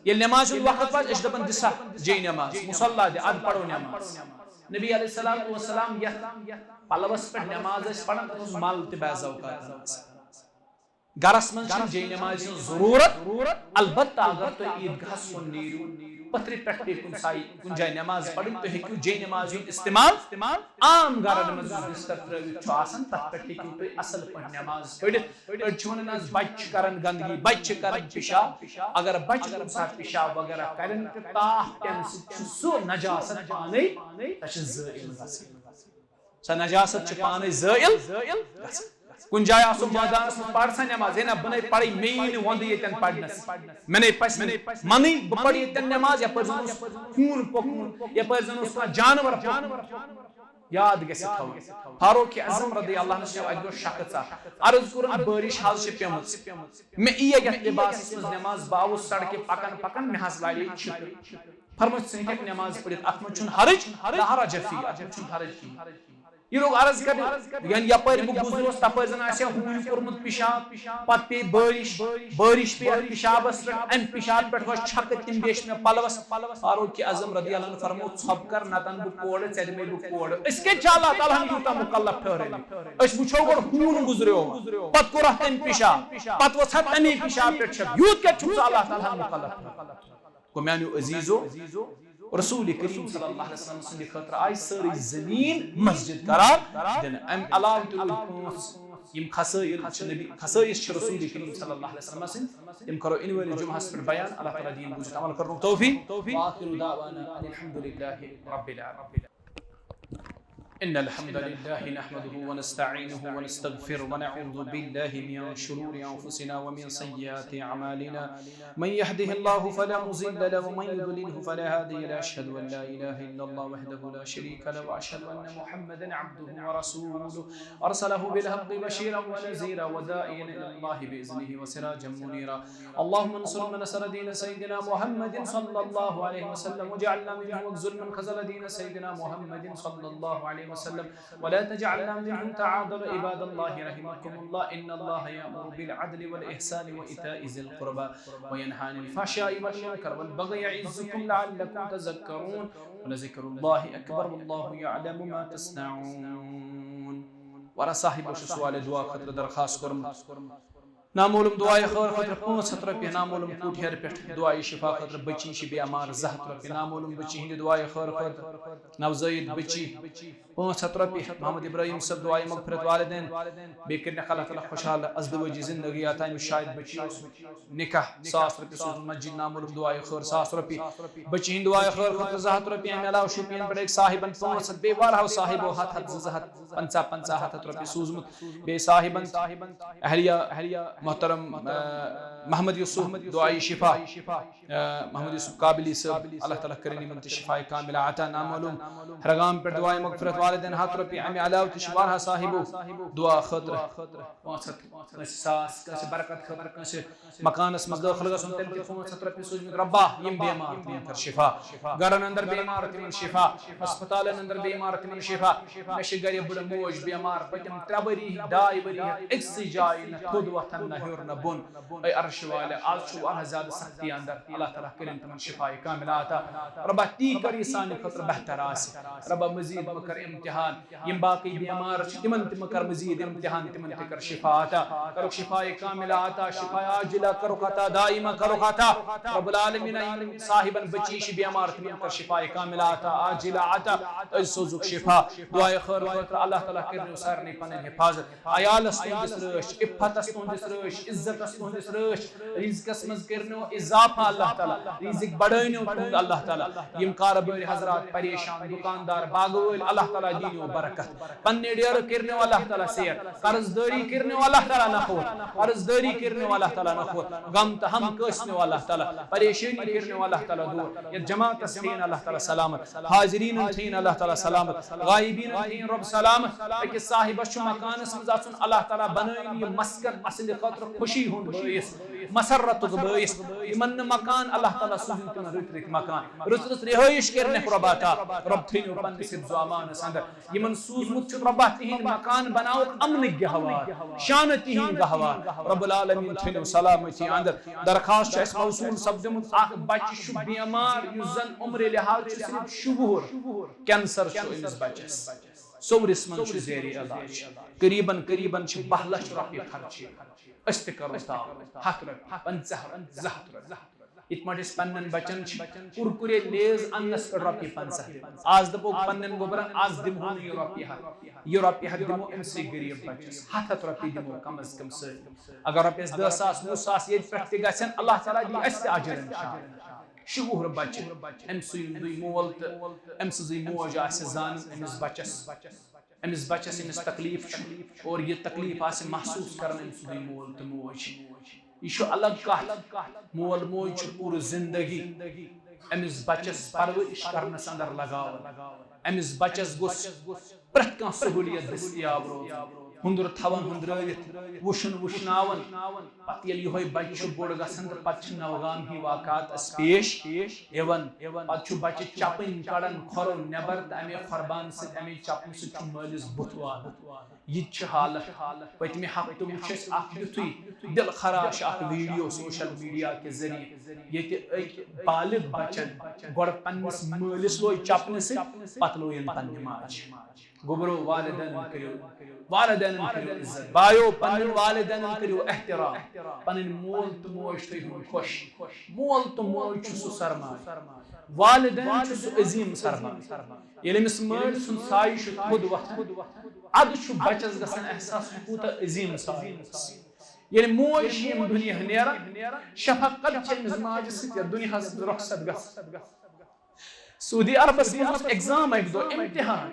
ییٚلہِ نمازِ ہُنٛد وقت واتہِ، أسۍ چھِ دَپان، "دِ سا جے نماز، مُصلیٰ دِ، اَدٕ پَرو نماز۔" نبی علیہ الصلوۃ والسلام یَتھ پلوَس پٮ۪ٹھ نماز ٲسۍ پَران، تَتھ اوس مَل تہِ بعض اوقات آسان۔ گرس منٛز چھنہٕ جے نمازِ ہٕنٛز ضروٗرت، البتہ اگر تُہۍ عیٖدگاہس کُن نیٖرِو، پتھرِ پٮ۪ٹھ پیٚیہِ کُنہِ سایہِ، کُنہِ جایہِ نماز پرٕنۍ، تُہۍ ہیٚکِو جے نمازِ ہُنٛد استعمال عام گرن منٛز یُس بستر ترٲوِتھ چھُ آسان، تتھ پٮ۪ٹھ ہیٚکِو تُہۍ اصل پٲٹھۍ نماز پٔرِتھ۔ أڑۍ چھِ ونان، "از بچہِ چھِ کران گندگی، بچہِ چھِ کران پِشاب۔" اگر بچہِ کُنہِ ساتہٕ پِشاب وغیرہ کرن تہٕ تاپھ پٮ۪نہٕ سۭتۍ چھُ سُہ نجاست پانے، سۄ چھِ زٲیِل گژھان۔ سۄ نجاست چھِ پانے زٲیِل گژھان۔ کُنہِ جایہِ آسو مٲدانس منٛز، پَر سا نماز، ہے نہ، بہٕ نے پَرٕے، مے یی نہٕ وۄندٕ ییٚتٮ۪ن پَرنَس۔ مےٚ نے پَزِ نہٕ، مَنٕے بہٕ پَرٕ ییٚتٮ۪ن نماز، یَپٲرۍ زَن اوس ہوٗن پوٚکمُت، یَپٲرۍ زَن اوس کانٛہہ جانور پوٚکمُت۔ یاد گژھِ تھاوُن۔ فاروق اعظم رضی اللہ عنہ چھُ اَکہِ دۄہ شخص اکھ عرض کوٚرُن، بٲرِش حظ چھِ پیٚمٕژ، مےٚ یِیہِ یَتھ لباسَس منٛز نماز، بہٕ آوُس سڑکہِ پَکان پَکان، مےٚ حظ لاڑے چھِکہٕ۔ فرمٲے، ژٕ ہیٚکَکھ نماز پٔرِتھ، اَتھ منٛز چھُنہٕ حرج، لا حرج فی، اَتھ منٛز چھُنہٕ حرج کِہیٖنۍ۔ یہِ لوٚگ عرض کرنہِ، یعنی یپٲرۍ بہٕ گُزروس، تپٲرۍ زن آسہِ ہا ہوٗنۍ کوٚرمُت پِشاب، پتہٕ پیٚیہِ بٲرِش، بٲرِش پیٚیہِ اتھ پِشابس پٮ۪ٹھ، امہِ پِشابہٕ پٮ۪ٹھ وۄتھِ چھکہٕ، تِم بیچھِ مےٚ پلوس۔ فاروق اعظم رضی اللہ عنہ فرموو، "ژھۄپہٕ کر، نتہٕ انہٕ بہٕ کورٕ، ژےٚ دِمے بہٕ کورٕ۔" أسۍ کتہِ چھِ اللہ تعالیٰ ہن یوٗتاہ مکلف ٹھٔہرٲومٕتۍ؟ أسۍ وٕچھو گۄڈٕ ہوٗن گُزریو، پتہٕ کوٚر اتھ تٔمۍ پِشاب، پتہٕ وۄژھ اتھ تمے پِشاب پٮ۪ٹھ چھکھ۔ یوٗت کتہِ چھُکھ ژٕ اللہ تعالیٰ ہن مکلف ٹھٔہرٲومٕتۍ؟ گوٚو میانیو عزیزو، رسول کریم صلی اللہ علیہ وسلم سٕنٛدِ خٲطرٕ آیہِ سٲرٕے زٔمیٖن مسجد قرار دِنہٕ۔ اَمہِ علاوٕ تہِ روٗدۍ پانٛژھ یِم خصٲیِل چھِ نبی، خصٲیِص چھِ رسول کریم صلی اللہ علیہ وسلم سٕنٛدۍ، تِم کرو یِنہٕ وٲلِس جمعہس پٮ۪ٹھ بیان۔ اللہ تعالیٰ دِیِن بوٗزِتھ عمل کرنُک توفیق۔ وآخر دعوانا ان الحمد للہ رب العالمین۔ إن الحمد لله نحمده ونستعينه ونستغفره ونعوذ بالله من شرور أنفسنا ومن سيئات أعمالنا. من يهده الله فلا مضل له ومن يضلله فلا هادي له. أشهد أن لا إله إلا الله وحده لا شريك له وأشهد أن محمدا عبده ورسوله. أرسله بالحق بشيرا ونذيرا وداعيا إلى الله بإذنه وسراجا منيرا. اللهم انصر من نصر دين سيدنا محمد صلى الله عليه وسلم واجعلنا منه، واخذل من خذل دين سيدنا محمد صلى الله عليه وسلم ولا تجعلنا منهم. تعاضل عباد الله رحمكم الله، إن الله يأمر بالعدل والإحسان وإيتاء ذي القربى وينهى عن الفحشاء والمنكر والبغي يعظكم لعلكم تذكرون. ولذكر الله أكبر والله يعلم ما تصنعون. واریاہ صاحبو چھُ سوالِ دُعا خٲطرٕ درخواست کوٚرمُت۔ نامعلوم دُعایہِ خٲر خٲطرٕ پانٛژھ ہَتھ رۄپیہِ، نامعلوم کوٗٹھۍ ہیٚرِ پٮ۪ٹھ دُعایہِ شفا خٲطرٕ، بٔچی چھِ بیمار، زٕ ہَتھ رۄپیہِ، نامعلوم بٔچی ہِنٛدِ دُعایہِ خٲر خٲطرٕ، نوزٲیِد بٔچی، پانٛژھ ہَتھ رۄپیہِ، محمد ابراہیم صٲب دُعایہِ مغفرت والدین، بیٚیہِ کٔرِنَکھ اللہ تعالیٰ خۄشحال، ازدوٲجی زندگی عطا، أمِس شاید بٔچی اوس نکاح، ساس رۄپیہِ سوٗزمُت مسجد، نامعلوم دُعایہِ خٲر ساس رۄپیہِ، بٔچی ہِنٛدِ دُعایہِ خٲر خٲطرٕ زٕ ہَتھ رۄپیہِ، اَمہِ علاوٕ شُپین پٮ۪ٹھ أکۍ صاحبن پانٛژھ ہَتھ، بیٚیہِ واریاہو صاحبو ہَتھ ہَتھ، زٕ زٕ ہَتھ، پنٛژاہ پنٛژاہ، ہَتھ ہَتھ رۄپیہِ سوٗزمُت، بیٚیہِ صاحبن اہلیہ محترم محمد یوسف دعائے شفا، محمد یوسف قابلی صٲب، اللہ تعالیٰ کٔرِنۍ یِمن تہِ شفاء کاملہ عطا۔ نامعلوم ہرگام پٮ۪ٹھ دعائے مغفرت، والدین ہتھ رۄپیہِ، امہِ علاوٕ تہِ چھِ واریاہ صاحبو دعا خٲطرٕ پانٛژھ ہتھ، کٲنٛسہِ ساس، کٲنٛسہِ برکت خٲطرٕ، کٲنٛسہِ مکانس منٛز دٲخل گژھُن، تٔمۍ تہِ پانٛژھ ہتھ رۄپیہِ سوٗزمٕتۍ۔ رۄبا، یِم بیمار تِمن کر شفا، گرن اندر بیمار تِمن شفا، ہسپتالن اندر بیمار تِمن شفا۔ مےٚ چھِ گرِ بٕڈٕ موج بیمار، پٔتِم ترٛےٚ ؤری، ڈاے ؤری ہٮ۪تھ أکسٕے جایہِ نہ تھوٚد وۄتھان، نہ ہیوٚر نہ بۄن۔ اے عرش والے، آز چھُ واریاہ زیادٕ سختی اندر، اللہ تعالیٰ کٔرِنۍ تِمن شفاء کاملہ عطا۔ رۄبا، تی کر یہِ سانہِ خٲطرٕ بہتر آسہِ۔ رۄبا، مزید مہ کر امتحان۔ یِم باقٕے بیمار چھِ، تِمن تہِ مہ کر مزید امتحان، تِمن تہِ کر شفا عطا، کرُکھ شفاء کاملہ عطا، شفاء عاجلہ کرُکھ عطا، دائمہ کرُکھ عطا۔ رب العالمین، یِم صاحبن بچی چھِ بیمار، تِمن کر شفاء کاملہ عطا، عاجلہ عطا، أزۍ سوزُکھ شفا۔ دعائے خٲر خٲطرٕ اللہ تعالیٰ کٔرِنو سارنٕے پنٕنۍ حفاظت۔ عیالس تُہنٛدِس رٲچھ، عفتس تُہنٛدِس رٲچھ، عزتس تُہنٛدِس رٲچھ، رزقس منٛز کٔرنو اضافہ اللہ تعالیٰ، رزق بڑٲینو تُہنٛد اللہ تعالیٰ۔ یِم کارٕبٲرۍ حضرات پریشان، دُکاندار، باغہٕ وٲلۍ، اللہ تعالیٰ دِنو برکت۔ پننہِ ڈیرٕ کٔرنو اللہ تعالیٰ سیر، قرض دٲری کٔرنو اللہ تعالیٰ نکھوت، قرض دٲری کٔرنو اللہ تعالیٰ نکھوت، غم تہٕ ہم کٲسنو اللہ تعالیٰ، پریشٲنی کٔرنو اللہ تعالیٰ دوٗر۔ یتھ جماعتس تھٲیِن اللہ تعالیٰ سلامت، حاضریٖنن تھٲیِن اللہ تعالیٰ سلامت، غائبیٖنن تھٲیِن رۄب سلامت۔ أکِس صاحبس چھُ مکانس منٛز اژُن، اللہ تعالیٰ بنٲیِن یہِ مسکن اصلہِ خٲطرٕ خوشی ہُنٛد بٲعث، مسرتُک بٲعث۔ یِمن نہٕ مکان اللہ تعالیٰ سوٗزِن، تِمن رٕتۍ رٕتۍ مکان، رٕژ رٕژ رہٲیِش کٔرنکھ رۄبا عطا۔ رۄب تھٲینو پننِس حفظ و امانس اندر۔ یِمن سوٗزمُت چھُ رۄبا تِہِنٛدۍ مکان بناوُکھ امنٕکۍ گہوار، شانہٕ تِہِنٛدۍ گہوار۔ رب العالمین تھٲینو سلامتی اندر۔ درخواست چھُ اَسہِ موصوٗل سپدیمُت، اکھ بچہِ چھُ بیمار یُس زن عمرِ لحاظ چھُ صرف شُہ وُہُر، کینسر چھُ أمِس بچس، صورِس منٛز چھُ زیر علاج، قریباً قریباً چھِ باہ لچھ رۄپیہِ خرچہِ۔ أسۍ تہِ کرو تعاوُن، ہتھ رۄپیہِ، پنٛژاہ رۄپیہِ، زٕ ہتھ رۄپیہِ۔ یِتھ پٲٹھۍ أسۍ پننٮ۪ن بچن چھِ کُرکُرے، لیز اننس پٮ۪ٹھ رۄپیہِ پنٛژاہ دِوان، آز دپو پننٮ۪ن گوٚبرن، آز دِمہو نہٕ یہِ رۄپیہِ ہتھ، یہِ رۄپیہِ ہتھ دِمو أمسٕے غریب بچس، ہتھ ہتھ رۄپیہِ دِمو کم از کم سٲری۔ اگر رۄپیس دہ ساس، وُہ ساس ییٚتہِ پٮ۪ٹھ تہِ گژھن، اللہ تعالیٰ دِیہِ اسہِ تہِ اجر انشاءاللہ۔ شُہ وُہُر بچہِ، أمۍ سُنٛدُے مول تہٕ أمۍ سٕنٛزٕے موج آسہِ زانان أمِس بچس، أمِس بچس ییٚمِس تکلیٖف چھُ اور یہِ تکلیٖف آسہِ محسوٗس کران أمۍ سُنٛدُے مول تہٕ موج۔ یہِ چھُ الگ کتھ۔ مول موج چھُ پوٗرٕ زندگی أمِس بچس پرورش کرنس اندر لگاوان۔ أمِس بچس گوٚژھ پرٛٮ۪تھ کانٛہہ سہوٗلیت دٔستیاب روزُن۔ ہُنٛدُر تھاوان ہُنٛدرٲوِتھ، وُشُن وُشناوان۔ پتہٕ ییٚلہِ یِہوٚے بچہِ چھُ بوٚڑ گژھان تہٕ پتہٕ چھِ نوغام ہی واقعات اَسہِ پیش یِوان۔ پتہٕ چھُ بچہِ چپٕنۍ کڑان کھۄرو نٮ۪بر تہٕ اَمے کھۄربان سۭتۍ، اَمے چپنہِ سۭتۍ چھُ مٲلِس بُتھ والان۔ یہِ تہِ چھِ حالت۔ پٔتمہِ ہفتہٕ وُچھ اَسہِ اکھ یُتھُے دِل خراش اکھ ویڈیو سوشل میڈیا کہِ ذٔریعہٕ، ییٚتہِ أکۍ بالغ بچن گۄڈٕ پننِس مٲلِس لوے چپنہِ سۭتۍ، پتہٕ لویِن پننہِ ماجہِ۔ گوٚبرو، والدینن کٔرِو، والدینن کٔرِو عزت۔ بایو، پننٮ۪ن والدینن کٔرِو احترام۔ پنٕنۍ مول تہٕ موج تھٲیِو خۄش۔ مول تہٕ موج چھُ سُہ سرمایہِ۔ والدین چھُ سُہ عظیٖم سرمایہِ۔ ییٚلہِ أمِس مٲلۍ سُنٛد سایہِ چھُ تھوٚد وۄتھان، اَدٕ چھُ بچس گژھان احساس، یہِ کوٗتاہ عظیٖم سایہِ اوس۔ ییٚلہِ موج چھِ ییٚمہِ دُنیا نیران، شفقت چھِ أمِس ماجہِ سۭتۍ یَتھ دُنیاہس منٛز رۄخصت گژھان۔ سعودی عربس منٛز اوس ایگزام اکہِ دۄہ، امتحان۔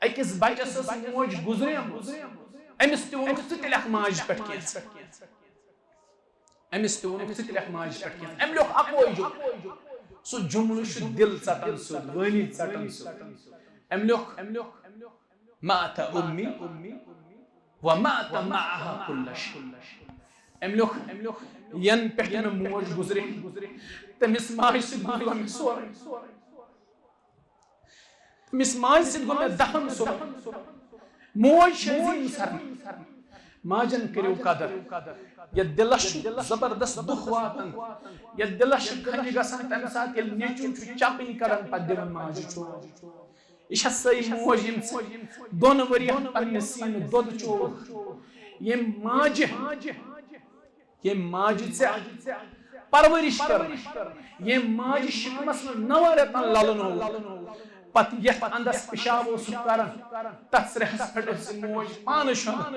أکِس بچس ٲس موج گُزریمٕژ۔ أمِس تہِ ووٚنُکھ، "ژٕ تہِ لیکھ ماجہِ پٮ۪ٹھ کینٛژھ۔" أمِس تہِ ووٚنُکھ، "ژٕ تہِ لیکھ ماجہِ پٮ۪ٹھ کینٛہہ۔" أمۍ لیوٚکھ اکوے جملہٕ۔ سُہ جملہٕ چھُ دِل ژٹن سیوٚد، وٲنی ژٹن سیوٚد۔ أمۍ لیوٚکھ، "مات امی و مات معها کل شیء۔" أمۍ لیوٚکھ، "ین پٮ۪ٹھ مےٚ موج گُزرے، تٔمِس ماجہِ سۭتۍ گُزریو مےٚ سورُے۔" تٔمِس ماجہِ سۭتۍ گوٚو مےٚ دفن سُہ۔ موج چھِ عظیٖم سرمایہِ۔ ماجن کٔرِو قدر۔ یتھ دِلس چھُ زبردست دُکھ واتان، یتھ دِلس چھِ کھنجہِ گژھان تمہِ ساتہٕ، ییٚلہِ نیٚچُن چھُ چپٕنۍ کڑان، پتہٕ دِوان ماجہِ چوب۔ یہِ چھےٚ سۄے موج، ییٚمۍ ژٕ دۄن ؤرین پننہِ سیٖنہٕ دۄد چووُکھ۔ ییٚمۍ ماجہِ ییٚمۍ ماجہِ ژےٚ پرورش کٔر، ییٚمۍ ماجہِ شکمس منٛز نون رٮ۪تن للنوو، پتہٕ یتھ اندس پشاب اوسُکھ کران، تتھ سرہس پٮ۪ٹھ ٲس یہِ موج پانہٕ شۄنٛگان۔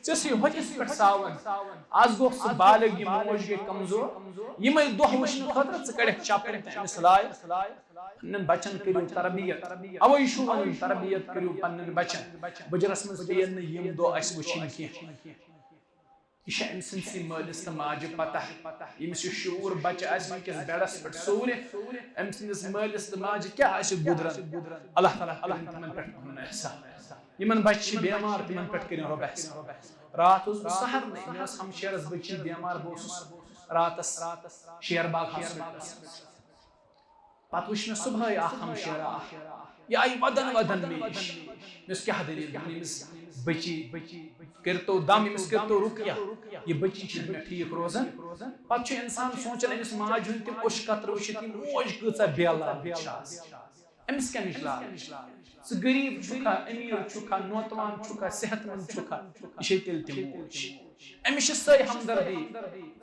ژےٚ ٲسٕے ہوٚتھس پٮ۪ٹھ ساوان۔ از گوٚو سُہ بالغ، یہِ موج گٔے کمزور۔ یِمے دۄہ وٕچھنہٕ خٲطرٕ ژٕ کڑکھ چپٕنۍ تہٕ أمِس لایکھ۔ پننٮ۪ن بچن کٔرِو تربیت۔ اوے چھُ ونان، تربیت کٔرِو پننٮ۪ن بچن۔ بُجرس منٛز پیٚیَن نہٕ یِم دۄہ اسہِ وٕچھِنۍ کینٛہہ۔ یہِ چھِ أمۍ سٕنٛدسٕے مٲلِس تہٕ ماجہِ پتہ، ییٚمِس یہِ شعوٗر بچہِ آسہِ وٕنکیٚس بیڈس پٮ۪ٹھ سورِ، أمۍ سٕنٛدِس مٲلِس تہٕ ماجہِ کیٛاہ آسہِ گُدران۔ اللہ تعالیٰ کٔرِن تِمن پٮ۪ٹھ پنُن احسان۔ یِمن بچہِ چھِ بٮ۪مار، تِمن پٮ۪ٹھ کٔرِن رۄب احسان۔ راتھ اوسُس بہٕ سحر نٕے، مےٚ ٲس ہمشیرس بچی بٮ۪مار، بہٕ اوسُس راتس شیر باغ ہاسپٹلس منٛز۔ پتہٕ وٕچھ مےٚ صبحٲے اکھ ہمشیرا اکھ، یہِ آیہِ ودان ودان مےٚ نِش۔ مےٚ اوس کیٛاہ دٔلیٖل؟ دوٚپُن، ییٚمِس بچی کٔرۍتو دم، ییٚمِس کٔرۍتو رُقیہ، یہِ بچی چھِنہٕ مےٚ ٹھیٖک روزان۔ پتہٕ چھُ انسان سونٛچان، أمِس ماجہِ ہُنٛد تِم اوٚش قطرٕ وٕچھِتھ، یِم موج کۭژاہ بے لاج چھِ آز۔ أمِس کَمِچ لاج؟ ژٕ غریٖب چھُکھا، أمیٖر چھُکھا، نوتوان چھُکھا، صحت مند چھُکھا، یہِ چھے تیٚلہِ تہِ موج۔ أمِس چھِ سۄے ہمدردی،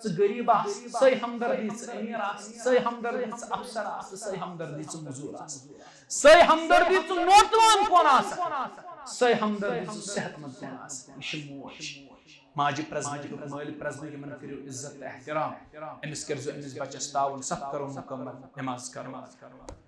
ژٕ غریٖب آس، سۄے ہمدردی، ژٕ أمیٖر آس، سۄے ہمدردی، ژٕ افسر آس، تہٕ سۄے ہمدردی، ژٕ مٔزوٗر آس، سۄے ہمدردی، ژٕ نوتوان کون آس، سۄے ہمدردی، ژٕ صحت مند کون آس۔ یہِ چھِ موج۔ ماجہِ پرزنٲوِو، مٲلۍ پرزنٲوِو، یِمن کٔرِو عزت تہٕ احترام۔ أمِس کٔرۍزیو، أمِس بچس تعاوُن، صف کرو مکمل، نماز کرو۔